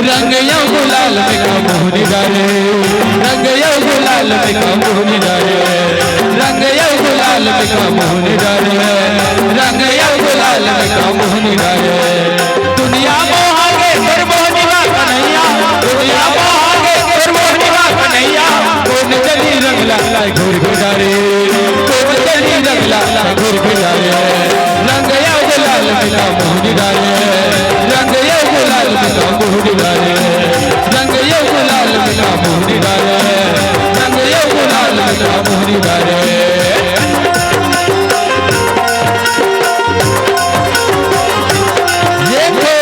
रंग अउ गुलाल में का मोहनी डारे, रंग अउ गुलाल में का मोहनी डारे, रंग अउ गुलाल में का मोहनी डारे, रंग अउ गुलाल में का मोहनी डारे। दुनिया मोहागे तोर मोहनी ला कन्हैया, दुनिया मोहागे तोर मोहनी ला कन्हैया। कोन चली रंग ला घुर घुर डारे, कोन चली रंग ला घुर घुर डारे। रंग अउ गुलाल में का मोहनी डारे, रंग अउ गुलाल में का मोहनी डारे, रंग अउ गुलाल में का मोहनी डारे, रंग अउ गुलाल में का मोहनी डारे। ये तो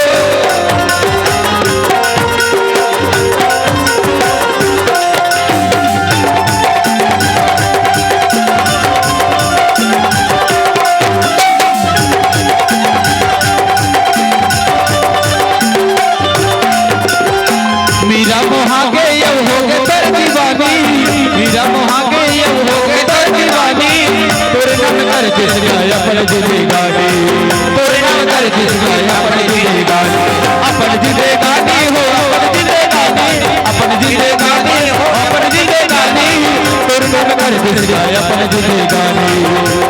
जिंदगानी, तोरे नाम कर जिसका अपन जिंदगानी, अपन जिंदगानी हो, अपन जिंदगानी, अपन जिंदगानी हो, अपन जिंदगानी, तोरे नाम कर जिसका अपन जिंदगानी,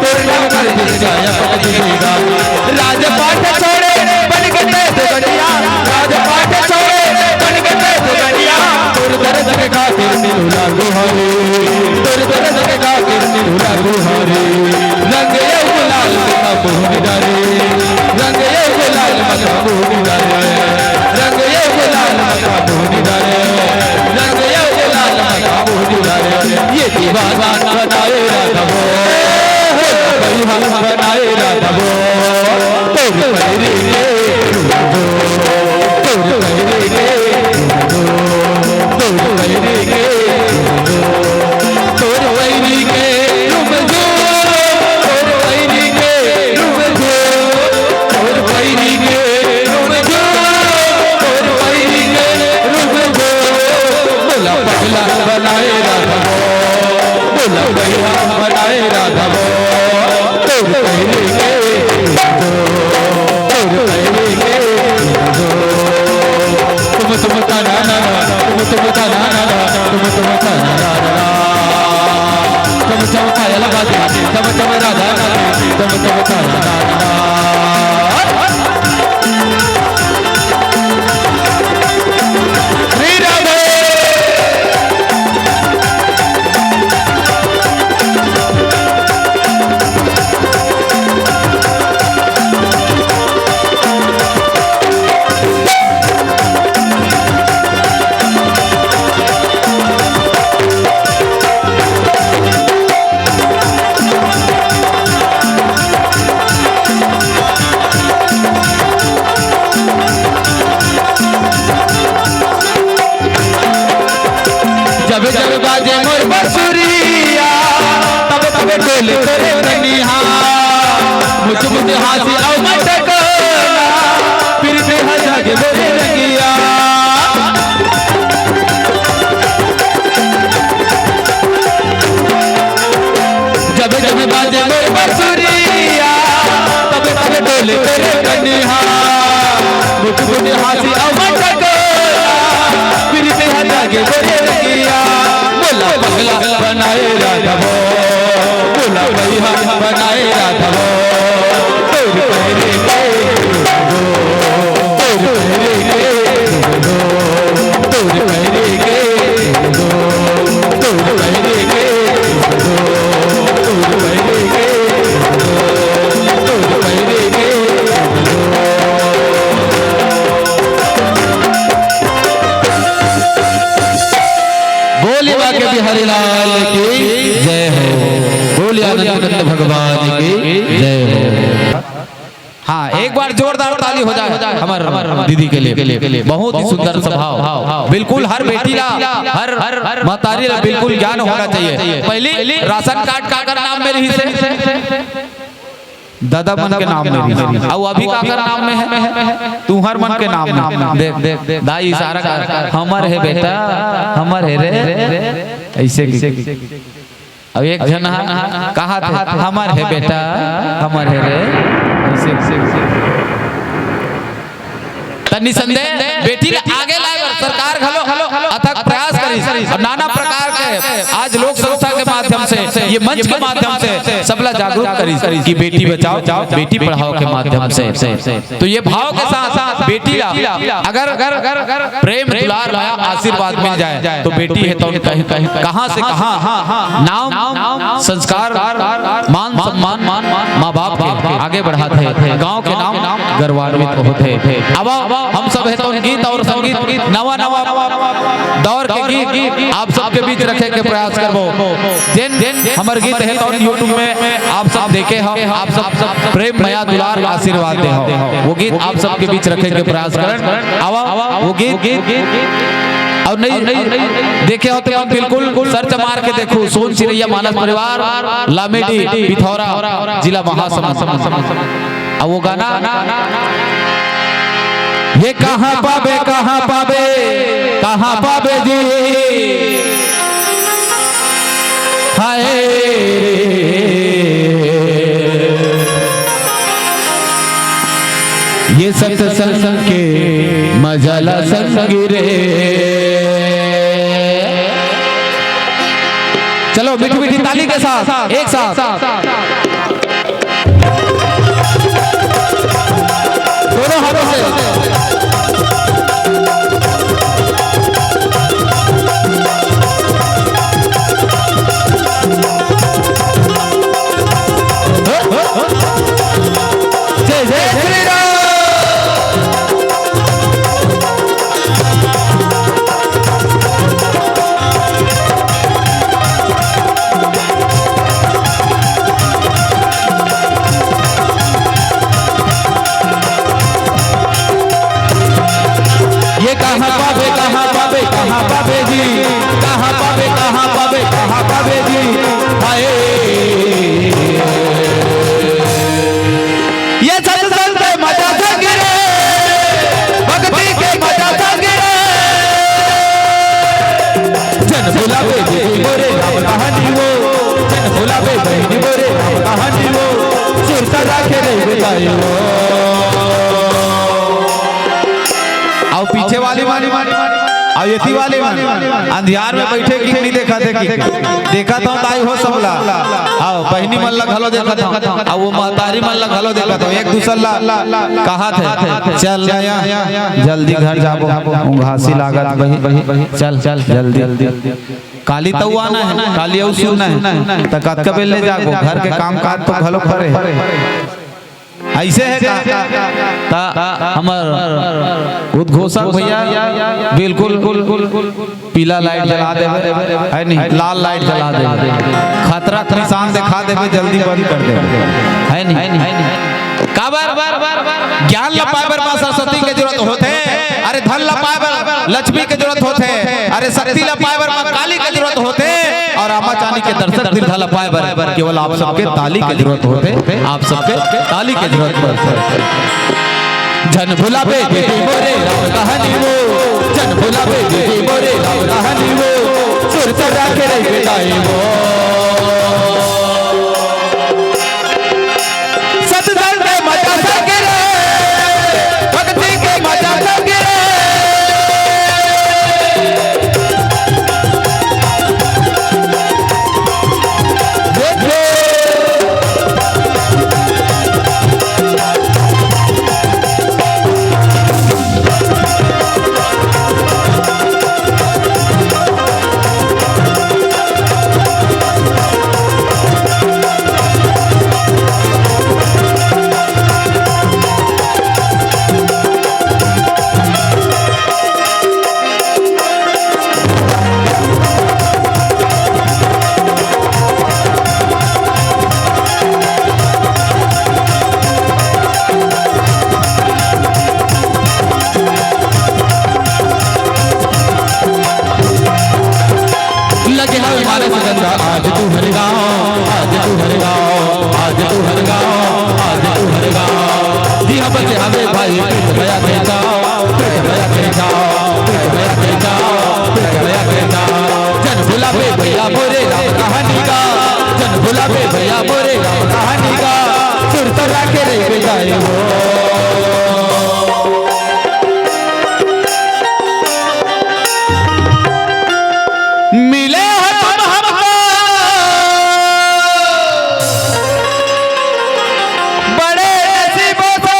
तोरे नाम कर जिसका अपन जिंदगानी। राजपाट छोड़े बन के दे दुनिया, राजपाट छोड़े बन के दे दुनिया, तोर दर्द के खातिर मिलू लागू हरे, तोर दर्द के खातिर मिलू लागू हरे। रंग ये गुलाल मका मोहन डारे, रंग ये गुलाल मका मोहन डारे, रंग ये गुलाल मका मोहन डारे, रंग ये गुलाल मका मोहन डारे। ये दीवाना बनाए राधा वो, बेईमान बनाए राधा वो, तोर पैरी के जब जब बाजे मोर बंसुरिया, तब तब डोले तोरे कनिहा। मुझ मुझ हांसी अउ मटकोला, फिर से हंसा के बोले रंगिया। जब जब बाजे मोर बंसुरिया, तब तब डोले तोरे कनिहा। मुझ मुझ हांसी अउ मटकोला, फिर से हंसा के बोले रंगिया। मोला पगला बनाए राधा वो, मोला बैहा बनाए राधा वो। तोर पैरी के, तोर पैरी के, तोर पैरी के, तोर पैरी के, तोर पैरी के, तोर पैरी के। बोलिए बांके बिहारी लाल की जय हो, बोलिए आनंद कंद भगवान की जय हो। हाँ, एक बार जोरदार ताली हो जाए हमर दीदी के लिए। बहुत ही सुंदर स्वभाव। बिल्कुल हर बेटी ला, हर महतारी ला बिल्कुल ज्ञान होना चाहिए। पहली राशन कार्ड काकर नाम में रहिसे? ददा मन के नाम में रहिसे। अउ अभी काकर नाम में हे? तुंहर मन के नाम में। देख, देख, दाई इशारा कर, हमर हे बेटा, हमर हे रे। ऐसे की। अब एक झन ह कहा थे, "हमर हे बेटा, हमर हे रे।" ऐसे, ऐसे, ऐसे। त निसंदेह बेटी ला आगे लाए बर सरकार घलो अथक प्रयास करिस अउ नाना प्रकार के आज लोक संस्था के माध्यम से, ये मंच के माध्यम से सबला जागरूक करिस कि बेटी बचाओ, बेटी पढ़ाओ के माध्यम से। तो ये भाव के साथ बेटी ला अगर, अगर प्रेम, दुलार, मया, आशीर्वाद मिल जाए तो बेटी हे तो कहीं, कहीं, कहाँ से कहाँ नाम, संस्कार, मान सम्मान माँ बाप के आगे बढ़ाथे, गांव के नाम गौरवान्वित होथे। अब हम सब हे तो गीत अउ संगीत, नवा नवा दौर के गीत आप सबके बीच रखे के प्रयास करबो। जेन हमर गीत हे तो YouTube में आप सब देखे हो, आप सब प्रेम, मया, दुलार, आशीर्वाद दे हो, वो गीत आप सबके बीच रखे के प्रयास करन। आवा, वो गीत अउ नहीं देखे हो तो बिल्कुल search मार के देखो, सोन चिरैया मानस परिवार, लामेडी, पिथौरा, जिला महासमुंद। अउ वो गाना, ये कहाँ पाबे, कहाँ पाबे, कहाँ पाबे जी? हाय रे। ये सत्संग के मजा ला संग रे। चलो मीठी मीठी ताली के साथ एक साथ दोनों हाथों से। जय जय श्री राम। ये कहाँ पाबे, कहाँ पाबे, कहाँ पाबे जी, कहाँ पाबे, कहाँ पाबे, कहाँ पाबे जी। हाय, ये सत्संग के मजा संग रे, भक्ति के मजा संग रे। जन भुलावे दीदी मोरे राम कहानी वो, जन भुलावे बहनी मोरे राम कहानी वो, सुरता राखे रही बताई वो। अउ पीछे वाले मन, अउ एती वाले मन, अंधियार में बइठे कि नइ देखत हे कि? देखत हंव दाई हो सबला। अउ बहिनी मन ला घलो देखत हंव, अउ वो महतारी मन ला घलो देखत हंव। एक दूसर ला कहत हे, "चल ना या, जल्दी घर जाबो, उंघासी लागत बही, चल, चल, जल्दी।" काली तउ आना हे, काली अउ सुनना हे, त कतका बेर ले जाबो, घर के काम काज तो घलो परे हे। अइसे हे का? त हमर उद्घोषक भइया बिल्कुल पीला लाइट जला देबे, हे नहीं, लाल लाइट जला देबे, खतरा के निशान देखा देबे, जल्दी बंद कर देबे, हे नहीं? काबर? ज्ञान ला पाए बर माँ सरस्वती के जरूरत होथे, अरे धन ला पाए बर लक्ष्मी के जरूरत होथे, अरे शक्ति ला पाए बर माँ काली के जरूरत होथे, अउ आमा चानी के दर्शन दीर्घा ला पाए बर केवल आप सबके ताली के जरूरत होथे, आप सबके ताली के जरूरत होथे। जन भुलावे दीदी मोरे राम कहानी वो, जन भुलावे दीदी मोरे राम कहानी वो, सुरता राखे रही बताई वो। सत्संग के मजा संग रे, भक्ति के मजा संग रे। लगे हवे मानस गंगा आज तू हर गाँव, आज तू हर गाँव, आज तू हर गाँव, आज तू हर गाँव। दिया बचे हवे भाई प्रीत भया के जाओ, प्रीत भया के जाओ, प्रीत भया के जाओ, प्रीत भया के जाओ। जन भुलावे भइया मोरे राम कहानी का, जन भुलावे भइया मोरे राम कहानी का, सुरता राखे रही बताई वो। मिले हो तुम हमको बड़े नसीबों से,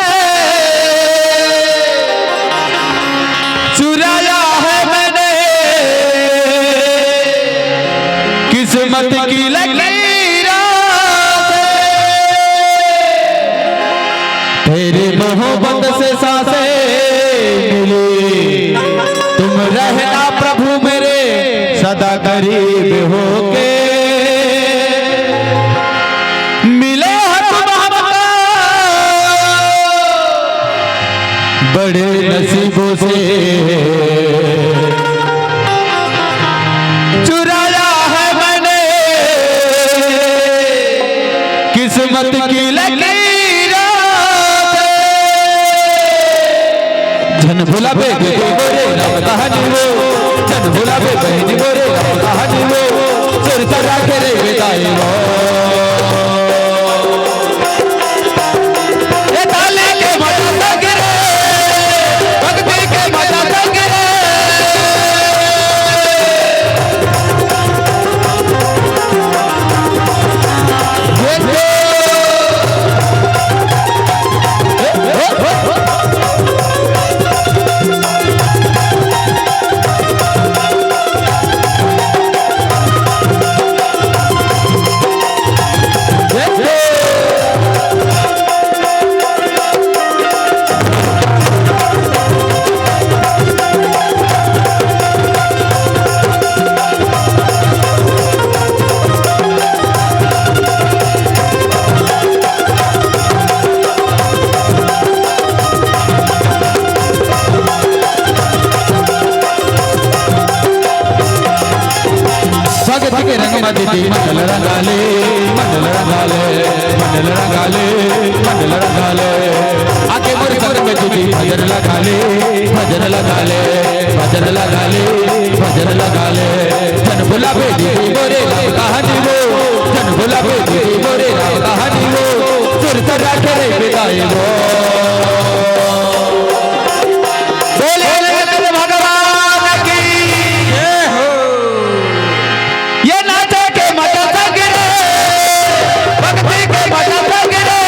चुराया है मैंने किस्मत की लकीरों से। तेरी मोहब्बत से सांसें मिली, तुम रहना प्रभु मेरे सदा करीब होके। मिले हो तुम हमको बड़े नसीबों से, चुराया है मैंने किस्मत की लकीरों से। जन भुलावे दीदी मोरे राम कहानी वो, जन भुलावे बहनी मोरे राम कहानी वो, सुरता राखे रही बताई वो। ए ताली के मजा संग रे, लगा ले, भजन लगा ले। आके मोर घर में तुझी भजन लगा ले, भजन लगा ले, भजन लगा ले, भजन लगा ले। जन भुला बेटी मोरे राम कहानी वो, जन भुला बेटी मोरे राम कहानी वो। सुर सजा के रे विदाई वो। बोले शंकर भगवान की जय हो। ये नाचे के मजा संग रे, भक्ति के मजा संग रे,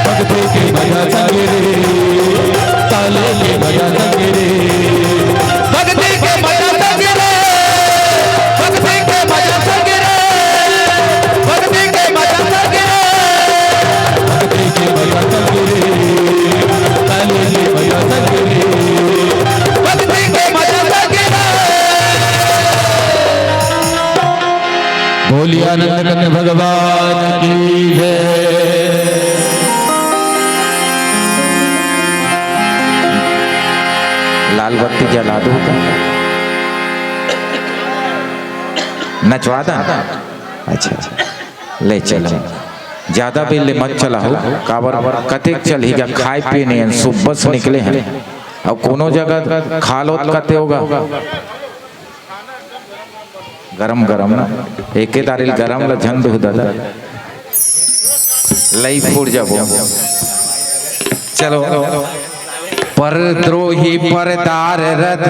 भक्ति के मजा संग रे, ताले के मजा संग रे, भक्ति के मजा संग रे, भक्ति के मजा संग रे, भक्ति के मजा संग रे, भक्ति के मजा संग रे, ताले के मजा संग रे, भक्ति के मजा संग रे। बोलिए आनंद कंद भगवान की जय। लाल बत्ती जला दो। नचवा दा। अच्छा, ले चलो। ज्यादा बेर ले मत चलाओ। काबर कतेक चलही गा, खाए पिए नहीं, सुबह से निकले हैं। अब कोनो जगह खा लो कते होगा। गरम गरम ना, एके दारिल गरम ला झन दुह ददा, लई फूट जाबो। चलो। परद्रोही, परदारथ,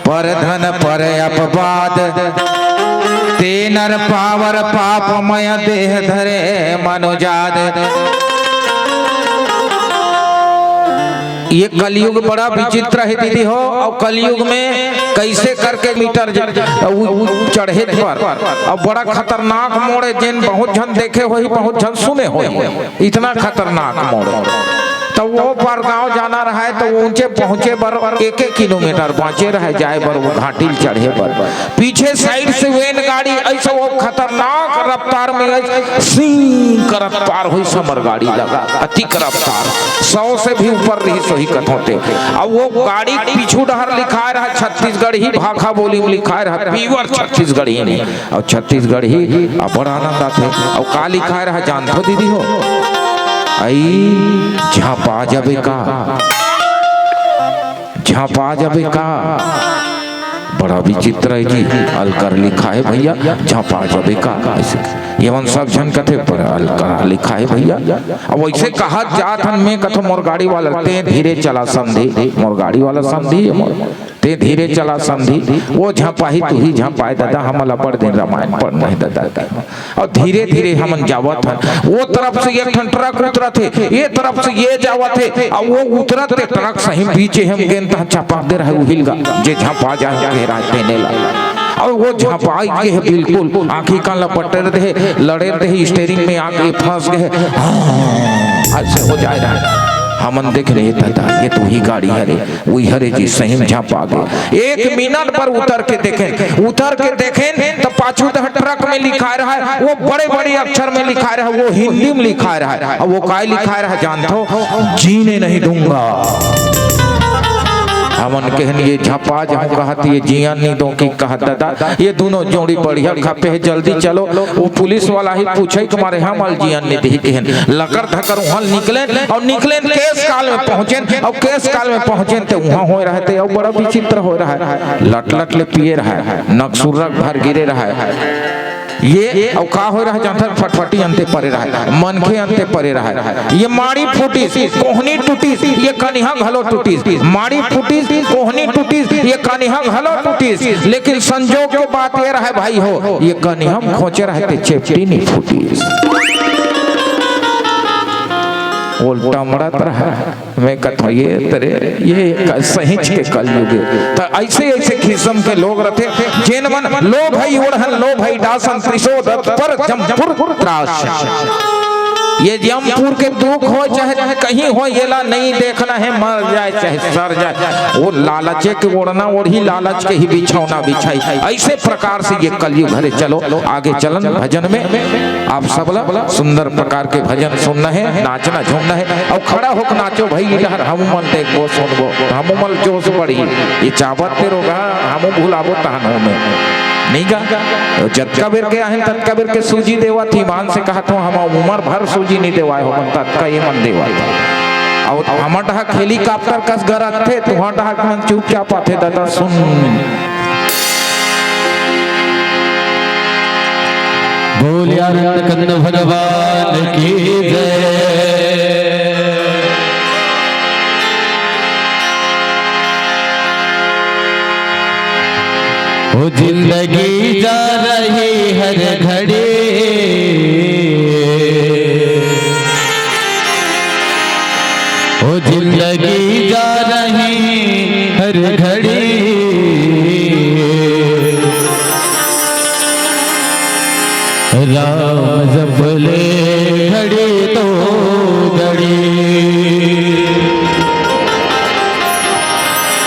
परधन, पर अपवाद, ते नर पावर पापमय देह धरे मनुजाद। ये कलयुग बड़ा विचित्र है दीदी हो, और कलयुग में कैसे करके मीटर ज-, उ-, उ-, चढ़े पर, और बड़ा खतरनाक मोड़ है, जेन बहुत झन देखे होही, बहुत झन सुने होही, इतना खतरनाक मोड़। तो वो पार गांव जाना रहा है, तो वो ऊंचे पहुंचे बर एक एक किलोमीटर बांचे रहे जाए बर, वो घाटी चढ़े बर। पीछे साइड से वैन गाड़ी ऐसा वो खतरनाक रफ्तार में ऐसे सिंग करत पार हुई, समर गाड़ी लगा, अतिक रफ्तार, सौ से भी ऊपर रही, सही कथों ते। अब वो गाड़ी पीछू डहर लिखाए रहा छत्तीसगढ़ी भाखा बोली में लिखाए रहा, pure छत्तीसगढ़ी नहीं, और छत्तीसगढ़ी अब्बड़ आनंद आथे। और का लिखाए रहा जानथो दीदी हो? आई झापा जाबे का, झापा जाबे का। बड़ा विचित्र है जी, अलकर लिखा है भैया, झापा जाबे का। ऐसे ये मन सब झन कथे, पर अलकर लिखा है भैया। अब वैसे कहा जात हन, मैं कथो मोर गाड़ी वाला, ते धीरे चला समधी, मोर गाड़ी वाला समधी है मोर, ते धीरे चला समधी। वो झपाही तू ही झपाए दादा, हमला बड़ दिन रामायण पढ़ना है दादा। और धीरे धीरे हमन जावत हन, वो तरफ से एक ठन ट्रक उतरत हे, ये तरफ से ये जावत हे, और वो उतरत ते ट्रक सही पीछे हम गेंद तह चपक दे रहे, उहिल गा जे झपा जा के राज देने ला। और वो झपाई के है बिल्कुल, आंखी कान ला पटेर दे, लड़े दे, स्टीयरिंग में आके फंस गए। हाँ, ऐसे हो जाए रहा। हमन देख रहे दादा, ये तो ही गाड़ी है रे। उही हरे जी, सही में झपा गे। एक मिनट पर उतर के देखेन, उतर के देखेन तो पाछू तह ट्रक में लिखाए रहा है, वो बड़े बड़े अक्षर में लिखाए रहा है, वो हिंदी में लिखाए रहा है। अब वो काय लिखाए रहा है जानथो? जीने नहीं दूंगा। हमन कहन ये झपा जाऊं कहत, ये जियन नहीं दो कि कहत दादा, ये दोनों जोड़ी बढ़िया खपे है, जल्दी चलो। वो पुलिस वाला ही पूछे तुम्हारे हम अल जियन नहीं दी कहन, लकर धकर उहल निकलेन और निकलेन केस काल में पहुंचेन और केस काल में पहुंचेन ते उहां होए रहे ते और बड़ा विचित्र होए रहे, लट लट ले पिए रहे, नकसुर्रक भर गिरे रहे। ये और का होए रहे जानथन, फटफटी अंते परे रहे, मनखे अंते परे रहे। ये माड़ी फूटिस, कोहनी टूटिस, ये कनिहा घलो टूटिस। माड़ी फूटिस, कोहनी टूटिस, ये कनिहा घलो टूटिस। लेकिन संजोग के बात ये रहे भाई हो, ये कनिहा खोचे रहे ते चेपटी नहीं फूटिस। ओल टमड़त रहा। मैं कथों ये तरे, ये क-, सहिंच के कलयुग है। तो ऐसे ऐसे किस्म के लोग रहते, जेन मन लो भाई ओढ़न, लो भाई डासन, त्रिशोदत पर जमपुर त्रास। ये जमपुर के दुख हो चाहे कहीं हो, येला नहीं देखना है, मर जाए चाहे सर जाए, वो लालचे के ओढ़ना ओढ़ी, लालच के ही बिछौना बिछाई। ऐसे प्रकार से ये कलयुग हरे। चलो आगे चलन भजन में। आप सबला सुंदर प्रकार के भजन सुनना है, नाचना झूमना है, और खड़ा होकर नाचो भाई। इधर हम मन देखबो सुनबो, हम मन जोश बढ़ी। ये चावत ते रोगा, हम भुलाबो तहन हो में। नहीं गा, जतका बेर के आहिन, ततका बेर के सूजी देवत ही। मान से कहत हो, हम उमर भर सूजी नहीं देवाय हो, मन ततका ये मन देवत। अउ हमर डहा हेलीकॉप्टर कस गरजथे, तुहर डहा के मन चुपचाप आथे, दादा सुन। बोलिया नंद कंद भगवान की जय। ओ जिंदगी जा रही हर घड़ी, ओ जिंदगी जा रही हर घड़ी, राम जप ले घड़ी तो घड़ी।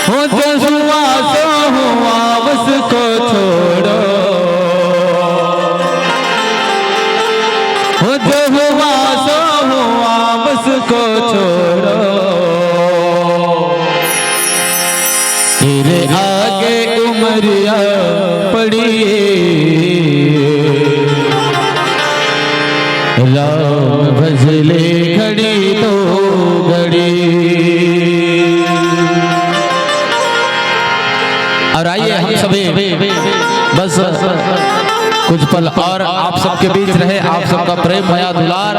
हो जो हुआ सो हुआ, उसको छोड़ो। हो जो हुआ सो हुआ, उसको छोड़ो। तेरे आगे उमरिया पड़ी, राम भजले घड़ी तो घड़ी। और आइए हम सभी बस कुछ पल और आप सबके बीच रहे, आप सबका प्रेम, मया, दुलार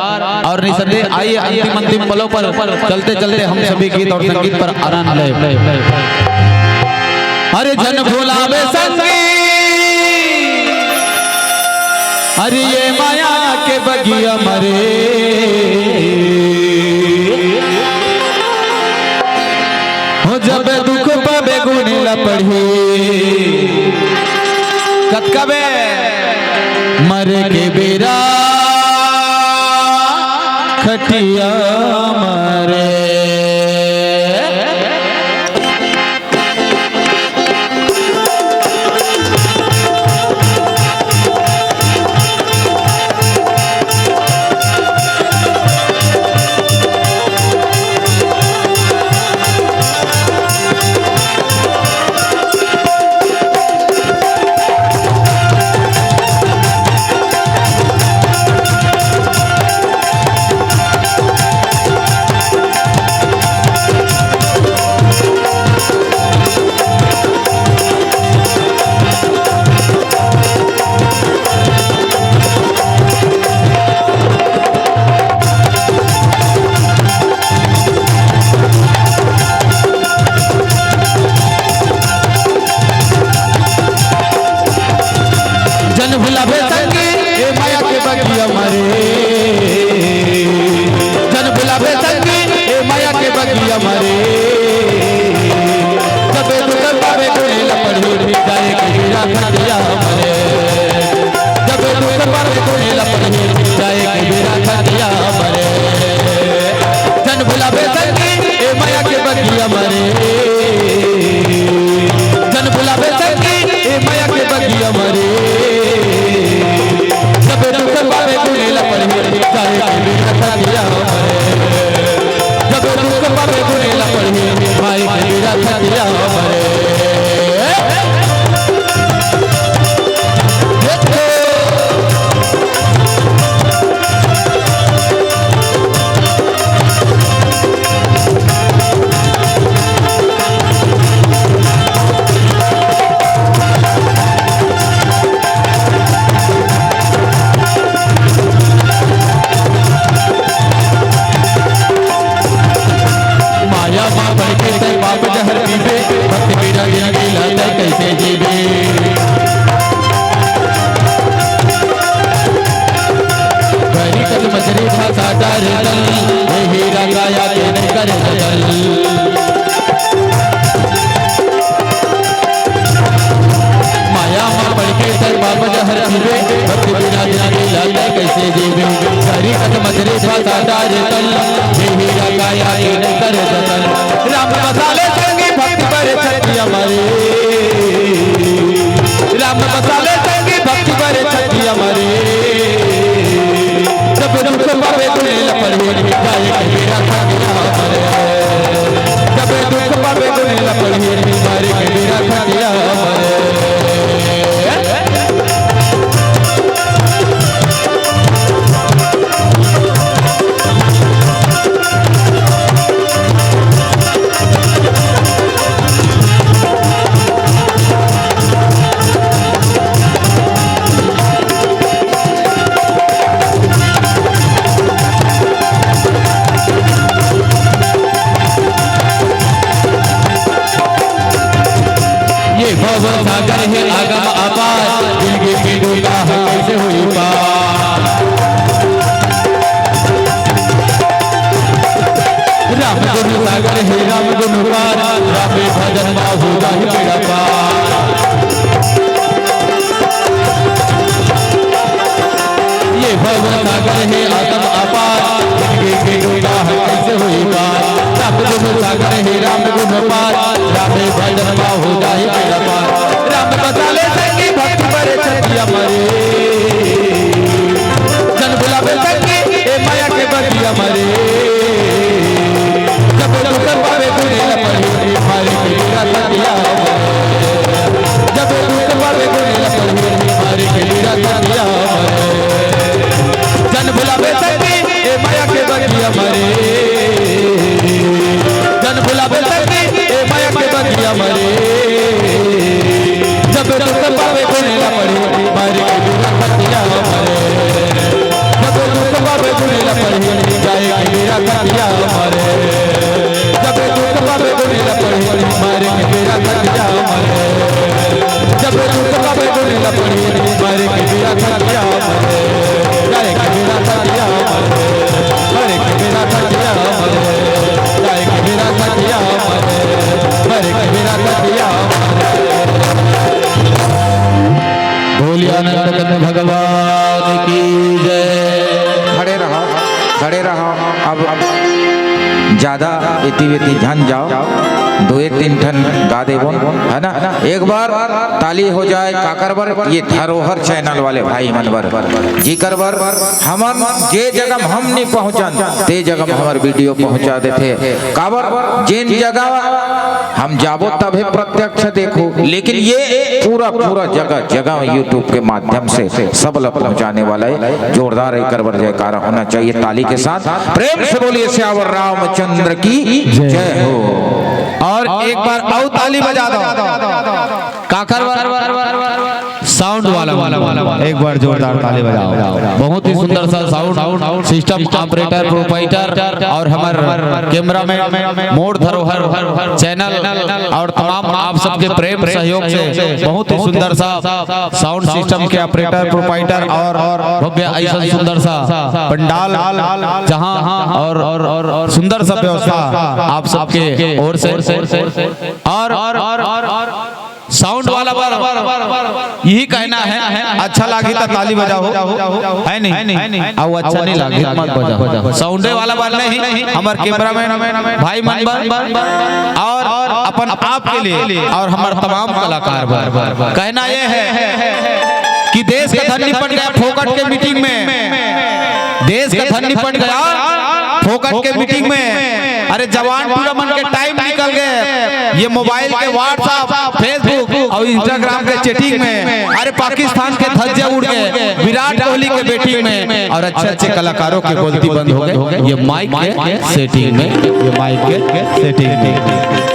और निसंदेह। आइए अंतिम अंतिम पलों पर चलते चलते हम सभी गीत और संगीत पर आनंद ले। अरे जन भुलावे संगी, अरे ये माया के बगिया मरे। हो जब दुख पावे गुने ला पढ़ी, कतका बे मरे के बेरा खटिया मरे। जन भुलावे संगी, ए माया के बगिया मरे। जन भुलावे संगी, ए माया के बगिया मरे। जबे दुख पावे कोई लपड़ी, जाए के बेरा खटिया मरे। जबे दुख पावे कोई लपड़ी, जाए के बेरा खटिया मरे। जन भुलावे संगी, ए माया के बगिया मरे। जन भुलावे संगी, ए माया के बगिया मरे। जब दुख पावे गुने ला पढ़ी, जाए के बेरा खटिया मरे। जब दुख पावे गुने ला पढ़ी, माई के बेरा खटिया मरे। माया मा पड़ के तै पाप जहर पीबे, भक्त बिना ज्ञानी ला तै कैसे जीबे। गरी कस मछरी भाषा डार दल, ए हीरा काया के नहीं करे बदल। माया मा पड़ के तै पाप जहर पीबे, भक्त बिना ज्ञानी ला तै कैसे जीबे। गरी कस मछरी भाषा डार दल, ए हीरा काया के नहीं करे बदल। राम मसाले संगी भक्त बरे छतिया मरे। राम मसाले संगी भक्त बरे छतिया मरे। जब दुख पावे गुने ला पढ़ी, जाए के बेरा खटिया मरे। जब दुख पावे गुने ला पढ़ी, मारे के बेरा खटिया मरे। सागर हे आगम अपार, दिल के डूबा है कैसे होई पार। राम गुण सागर हे राम गुण पार, राम भजन मा हो जाहि बेड़ा पार। ये भव सागर हे आगम अपार, दिल के डूबा है कैसे होई पार। राम गुण सागर हे राम गुण पार, राम भजन मा हो जाहि बेड़ा पार। राम बसा ले संगी भक्ति भरे छतिया मा रे। जन भुलावे संगी ए माया के बतिया मा रे। जब दुख पावे गुने ला पड़ी, मारे के बेड़ा छतिया मा रे। जब दुख पावे गुने ला पड़ी, मारे के बेड़ा छतिया मा रे। जन भुलावे संगी ए माया के बतिया मा रे। जन भुलावे संगी ए माया के बतिया मा रे। जब दुख पावे गुने ला पड़ी, मारे के बेड़ा छतिया मा रे। जब दुख पावे गुने ला पड़ी, जाए के बेड़ा छतिया मा रे। जब दुख पावे गुने ला पड़ी, मारे के बेड़ा छतिया मा रे। जब दुख पावे गुने ला पड़ी, मारे के बेड़ा छतिया मा रे। जाए के बेड़ा छतिया मा रे। मारे के बेड़ा छतिया मा रे। जाए के बेड़ा छतिया मा रे। मारे के बेड़ा छतिया मा रे। बोलिए आनंद कंद भगवान की जय। खड़े रहो, खड़े रहो। अब, अब ज्यादा एती वेती झन जाओ, दो एक तीन ठन गा देबो, है ना? एक बार ताली हो जाए काकर बर, ये धरोहर चैनल वाले भाई मन बर, जिकर बर हमन जे जगह हम नहीं पहुंचन, ते जगह हमर वीडियो पहुंचा देथे। काबर, जेन जगह हम जाबो तभे प्रत्यक्ष देखो, लेकिन ये पूरा, पूरा जगह, जगह YouTube के माध्यम से सब ला पहुंचाने वाला है। जोरदार एकर बर जयकारा होना चाहिए ताली के साथ। प्रेम से बोलिए सियावर रामचंद्र की जय। जय हो। और एक बार और ताली बजा दो। काकर बर? साउंड वाला, एक बार जोरदार ताली बजाओ। बहुत ही सुंदर सा साउंड सिस्टम, ऑपरेटर, प्रोपराइटर और हमर कैमरामैन, मोर धरोहर चैनल और तमाम आप सबके प्रेम सहयोग से बहुत ही सुंदर सा साउंड सिस्टम के ऑपरेटर, प्रोपराइटर और भव्य ऐसा सुंदर सा पंडाल जहां और, और, और सुंदर सा व्यवस्था आप सबके ओर से। और, और, और, और साउंड वाला बर यही कहना है, अच्छा लागी त ताली बजाओ, है नहीं? अउ अच्छा नहीं लागी त मत बजाओ। साउंडे वाला बर नहीं, हमर कैमरामैन भाई मन बर और अपन आप के लिए और हमर तमाम कलाकार बर कहना ये है कि देश का धन निपट गया फोकट के मीटिंग में, देश का धन निपट गया फोकट के मीटिंग में। अरे जवान टूरा मन के टाइम निकल गए, ये मोबाइल के WhatsApp, Facebook और Instagram के चैटिंग में। अरे पाकिस्तान के धज्जे उड़ गए विराट कोहली के बैटिंग में, और अच्छे अच्छे कलाकारों के बोलती बंद हो गए ये माइक के सेटिंग में, ये माइक के सेटिंग में।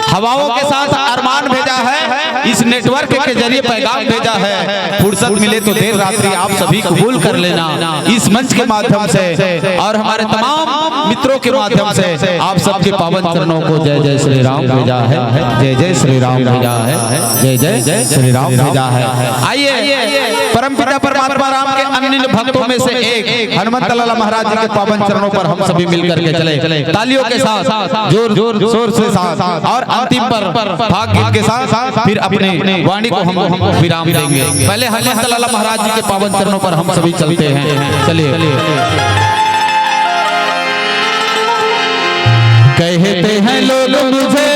हवाओं के साथ अरमान भेजा है, इस नेटवर्क के जरिए पैगाम भेजा है। फुर्सत मिले तो देर रात्रि आप सभी कबूल कर लेना इस मंच के माध्यम से। और हमारे तमाम मित्रों के माध्यम से आप सबके पावन चरणों को जय जय श्री राम भेजा है, जय जय श्री राम भेजा है, जय जय श्री राम भेजा है। आइए, परमपिता परमात्मा राम के अनन्य भक्तों में से एक हनुमंत लाला महाराज जी के पावन चरणों पर हम सभी मिलकर के चले तालियों के साथ, जोर जोर शोर से साथ। और अंतिम पर भाग गीत के साथ फिर अपनी वाणी को हम विराम देंगे। पहले हनुमंत लाला महाराज जी के पावन चरणों पर हम सभी चलते हैं। चलिए। कहते हैं लोग मुझे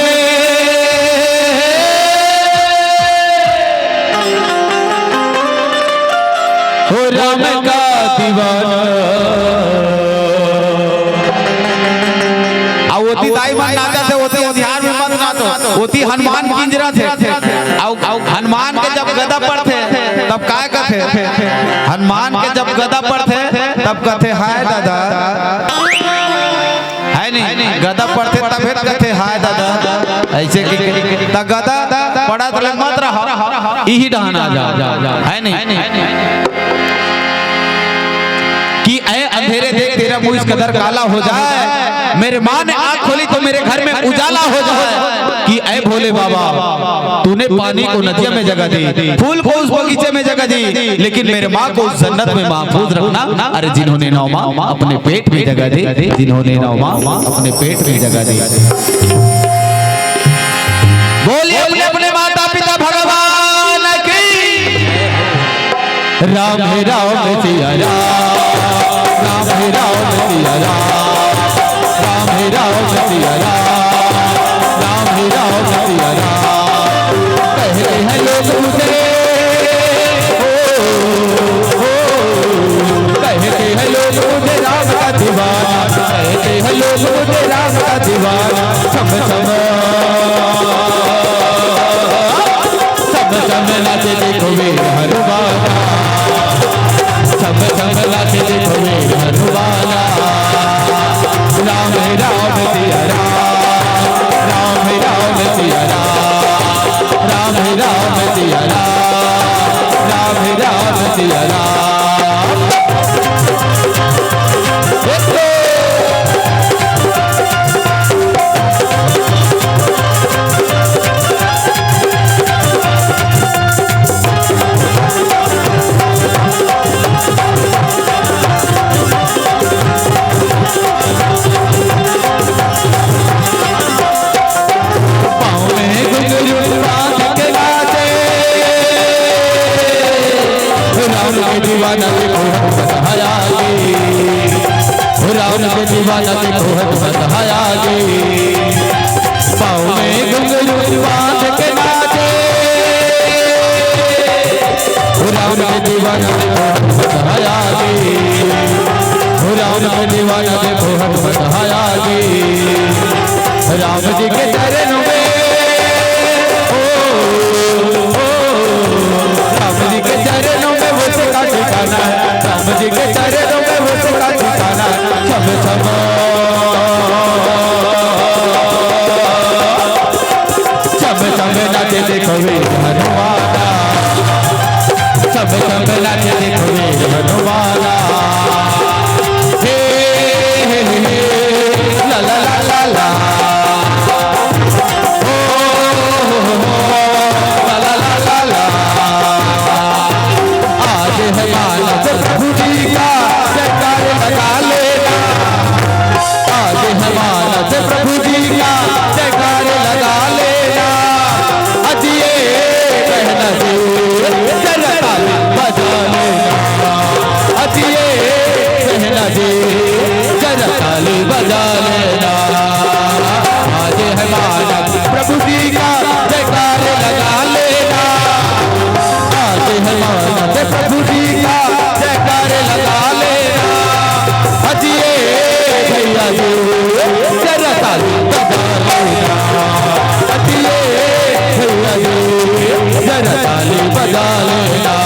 हो राम का दीवाना। आ ओती दाई मन नाचत हे, ओती ओतिहार में मत नाचो, ओती हनुमान पिंजरा थे। अउ, अउ हनुमान के जब गदा पड़थे, तब काय कथे? हनुमान के जब गदा पड़थे, तब कथे, "हाय दादा।" है नहीं? गदा पड़थे तभे त कथे, "हाय दादा।" ऐसे कि, त गदा पड़त ले मत रहो, इही डहान आ जाओ। है नहीं? कि ऐ अंधेरे देख तेरा मुंह इस कदर काला हो जाए, मेरे माँ ने आँख खोली तो मेरे घर में उजाला हो जाए। कि ऐ भोले बाबा, तूने पानी को नदिया में जगह दी, फूल को उस बगीचे में जगह दी, लेकिन मेरे माँ को उस जन्नत में महफूज रखना। अरे जिन्होंने नौ माह अपने पेट में जगह दी, जिन्होंने नौ माह अपने पेट में जगह दी। बोलिए अपने अपने माता पिता भगवान की। राम है राम सिया राम, राम है राम सिया राम, राम है राम सिया राम, राम है राम सिया राम। कहते हैं लोग मुझे, ओ, ओ, कहते हैं लोग मुझे राम का दीवाना, कहते हैं लोग मुझे राम का दीवाना। छम छम, छम छम नाचे देखो वीर हनुमाना, छम छम नाचे देखो वीर हनुमाना। राम है राम सिया राम, राम है राम सिया राम, राम है राम सिया राम, राम है राम सिया राम। पाँव में घुंघरू बांध के नाचे। राम के दीवाना देखो हनुमत हया गे। राम के दीवाना देखो हनुमत हया गे। पाँव में घुंघरू बांध के नाचे। राम के दीवाना देखो हनुमत हया गे। राम के दीवाना देखो हनुमत हया गे। राम जी के चरणों में, ओ, ओ, राम जी के चरणों में उसका ठिकाना है। राम जी के चरणों में उसका ठिकाना है। छम छम, छम छम नाचे देखो वीर हनुमाना, छम छम नाचे देखो वीर हनुमाना। हे, हे, हे, हे, ला, ला, ला, ला, ला। ओ, हो, हो, हो, ला, ला, ला, ला, ला। आज है मानस प्रभु जी का, जयकार लगा लेना। आज है मानस प्रभु जी का, जयकार लगा लेना। अजिए बहना जी, जरा ताली बजा लेना। अजिए बहना जी, जरा ताली बजा लेना। आज है मानस प्रभु जी का, जयकार लगा लेना। आज है मानस प्रभु जी का, जयकार लगा लेना। अजिए भैया जी, जरा ताली बजा लेना। अजिए भैया जी, जरा ताली बजा लेना।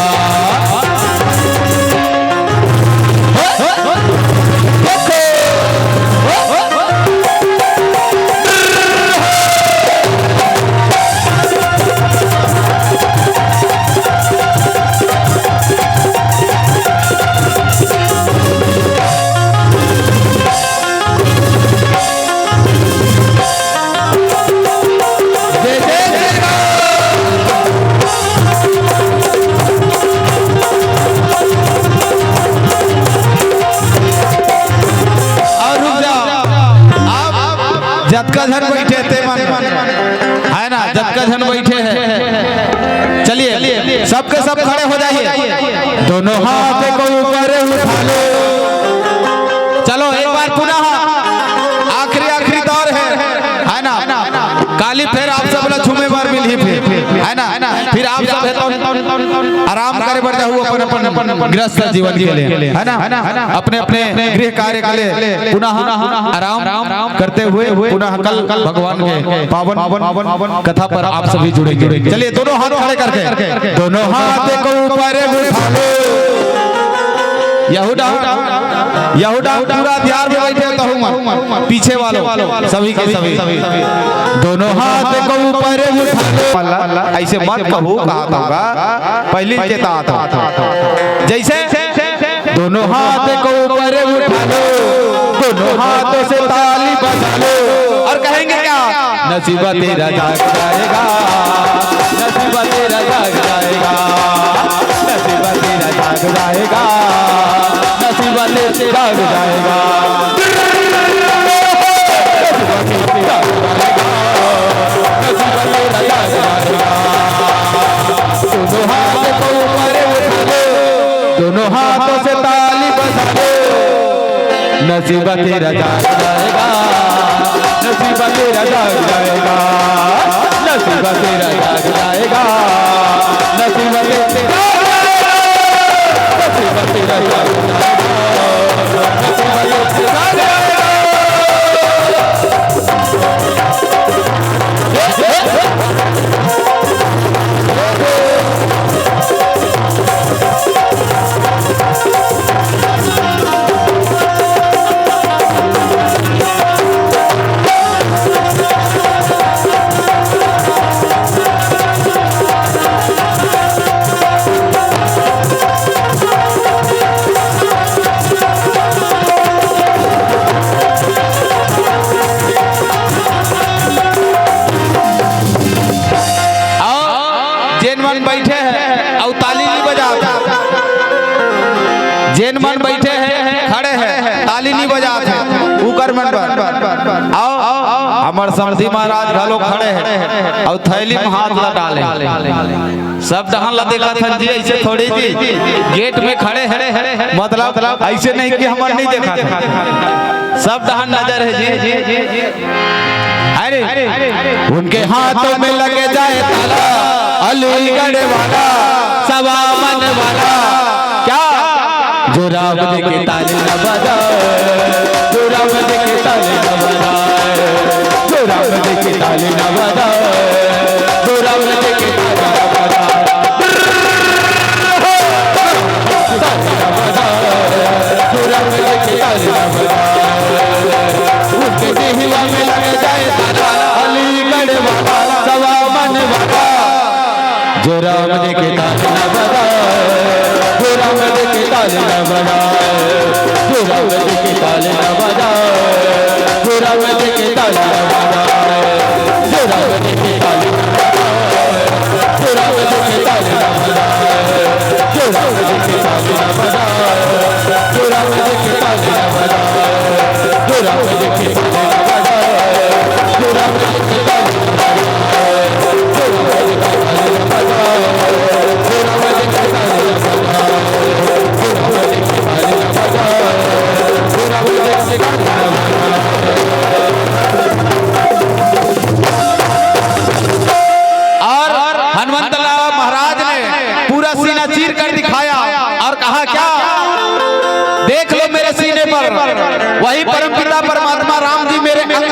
अउ रुक जाव, आप जतका झन बइठे हे ते मन, हे ना, जतका झन बइठे हे, चलिए सबके सब खड़े हो जाइए, दोनों हाथ को ऊपर उठा लो। चलो एक बार पुनः, आखिरी आखिरी दौर हे, हे ना? काली फेर आप सब ला झूमे बर मिलही फिर, हे ना? फिर आप सब हे तो आराम करे बर जाहू अपन अपन गृहस्थ जीवन के लिए, हे ना? अपने अपने गृह कार्य के लिए पुनः आराम करते हुए पुनः कल भगवान के पावन कथा पर आप सभी जुड़ेंगे। चलिए दोनों हाथ खड़े करके, दोनों हाथ को ऊपर उठा लो। यहूदा, यहूदा पूरा ध्यान में बइठे हो तहू मन, पीछे वालों सभी के सभी, दोनों हाथ को ऊपर उठा लो। अइसे मत कहू, कहत होगा, पहिली चेतात हों। जइसे दोनों हाथ को ऊपर उठा उठा लो, दोनों हाथों से ताली बजा लो। और कहेंगे क्या? नसीबा तेरा जाग जाएगा, नसीबा तेरा जाग जाएगा, नसीबा तेरा जाग जाएगा, नसीबा तेरा जाग जाएगा। दोनों हाथों को ऊपर उठा लो, दोनों हाथों से ताली बजा लो। नसीबा तेरा जाग जाएगा, नसीबा तेरा जाग जाएगा, नसीबा तेरा जाग जाएगा, नसीबा तेरा जाग जाएगा, नसीबा तेरा जाग जाएगा, नसीबा तेरा जाग जाएगा। अउ जेन मन बइठे हे अउ ताली नइ बजात हे, जेन मन बइठे हे, खड़े हे, ताली नइ बजात हे, उकर मन बर। अउ हमर समधी महाराज घलो खड़े हे अउ थैली म हाथ ला डाले हे। सब डहन ला देखत हन जी, अइसे थोड़ी जी, गेट में खड़े हे, मतलब अइसे नहीं कि हमन नइ देखत हन, सब डहन नजर हे जी। अरे, उनके हाथों में लगे जाए ताला, अलीगढ़ वाला, सवा मन वाला, क्या? जो राम जी की ताली न बजाए, जो राम जी की ताली न बजाए, जो राम जी की ताली न बजाए, जो राम जी की ताली न बजाए। उनके देहिया में लग जाए ताला, अलीगढ़ वाला, सवा मन वाला। जो राम जी की ताली न बजाए, जो राम जी की ताली न बजाए, जो राम जी की ताली न बजाए, जो राम जी की ताली न बजाए, जो राम जी की ताली न बजाए। जो राम जी की ताली न बजाए, जो राम जी की ताली न बजाए, जो राम जी की ताली न बजाए, जो राम जी की ताली न बजाए, जो राम जी की ताली न बजाए, जो राम जी की ताली न बजाए, जो राम जी की ताली न बजाए, जो राम जी की ताली न बजाए, जो राम जी की ताली न बजाए। और हनुमंत लाल महाराज ने पूरा सीना चीर कर दिखाया और कहा क्या, "देख लो मेरे सीने पर, वही परमपिता परमात्मा राम जी मेरे अंग अंग।"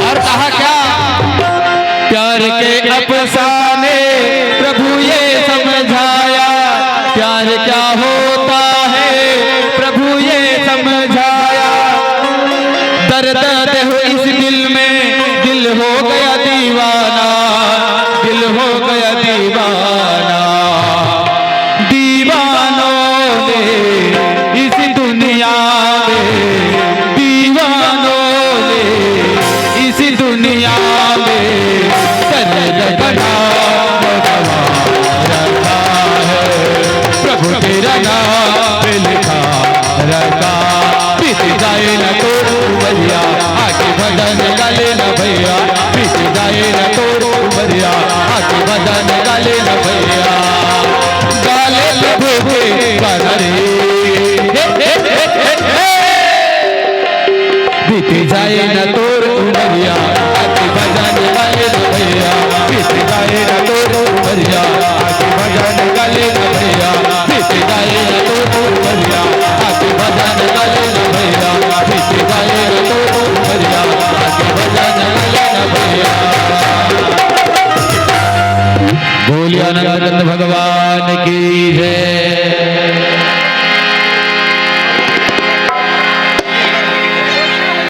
और कहा क्या? प्यार के अफसाने प्रभु ये समझाया, प्यार क्या होता है प्रभु ये समझाया। दर्द हो इस दिल में, दिल हो गया दीवाना, दिल हो गया दीवाना। दीवानों ने इस दुनिया में, दीवानों ने इस दुनिया में दर्द का नाम गवा रखा है। प्रभु तेरा नाम लिखा रखा, बीत जाए न तो बीत जाए न तोर उमरिया, आके भजन गाले न भैया। बीत जाए न तोर उमरिया, आके भजन गाले न भैया। बीत जाए न तोर उमरिया, आके भजन गाले न भैया। बीत जाए न तोर उमरिया, आके भजन गाले न भैया। बोलिए आनंद कंद भगवान की जय।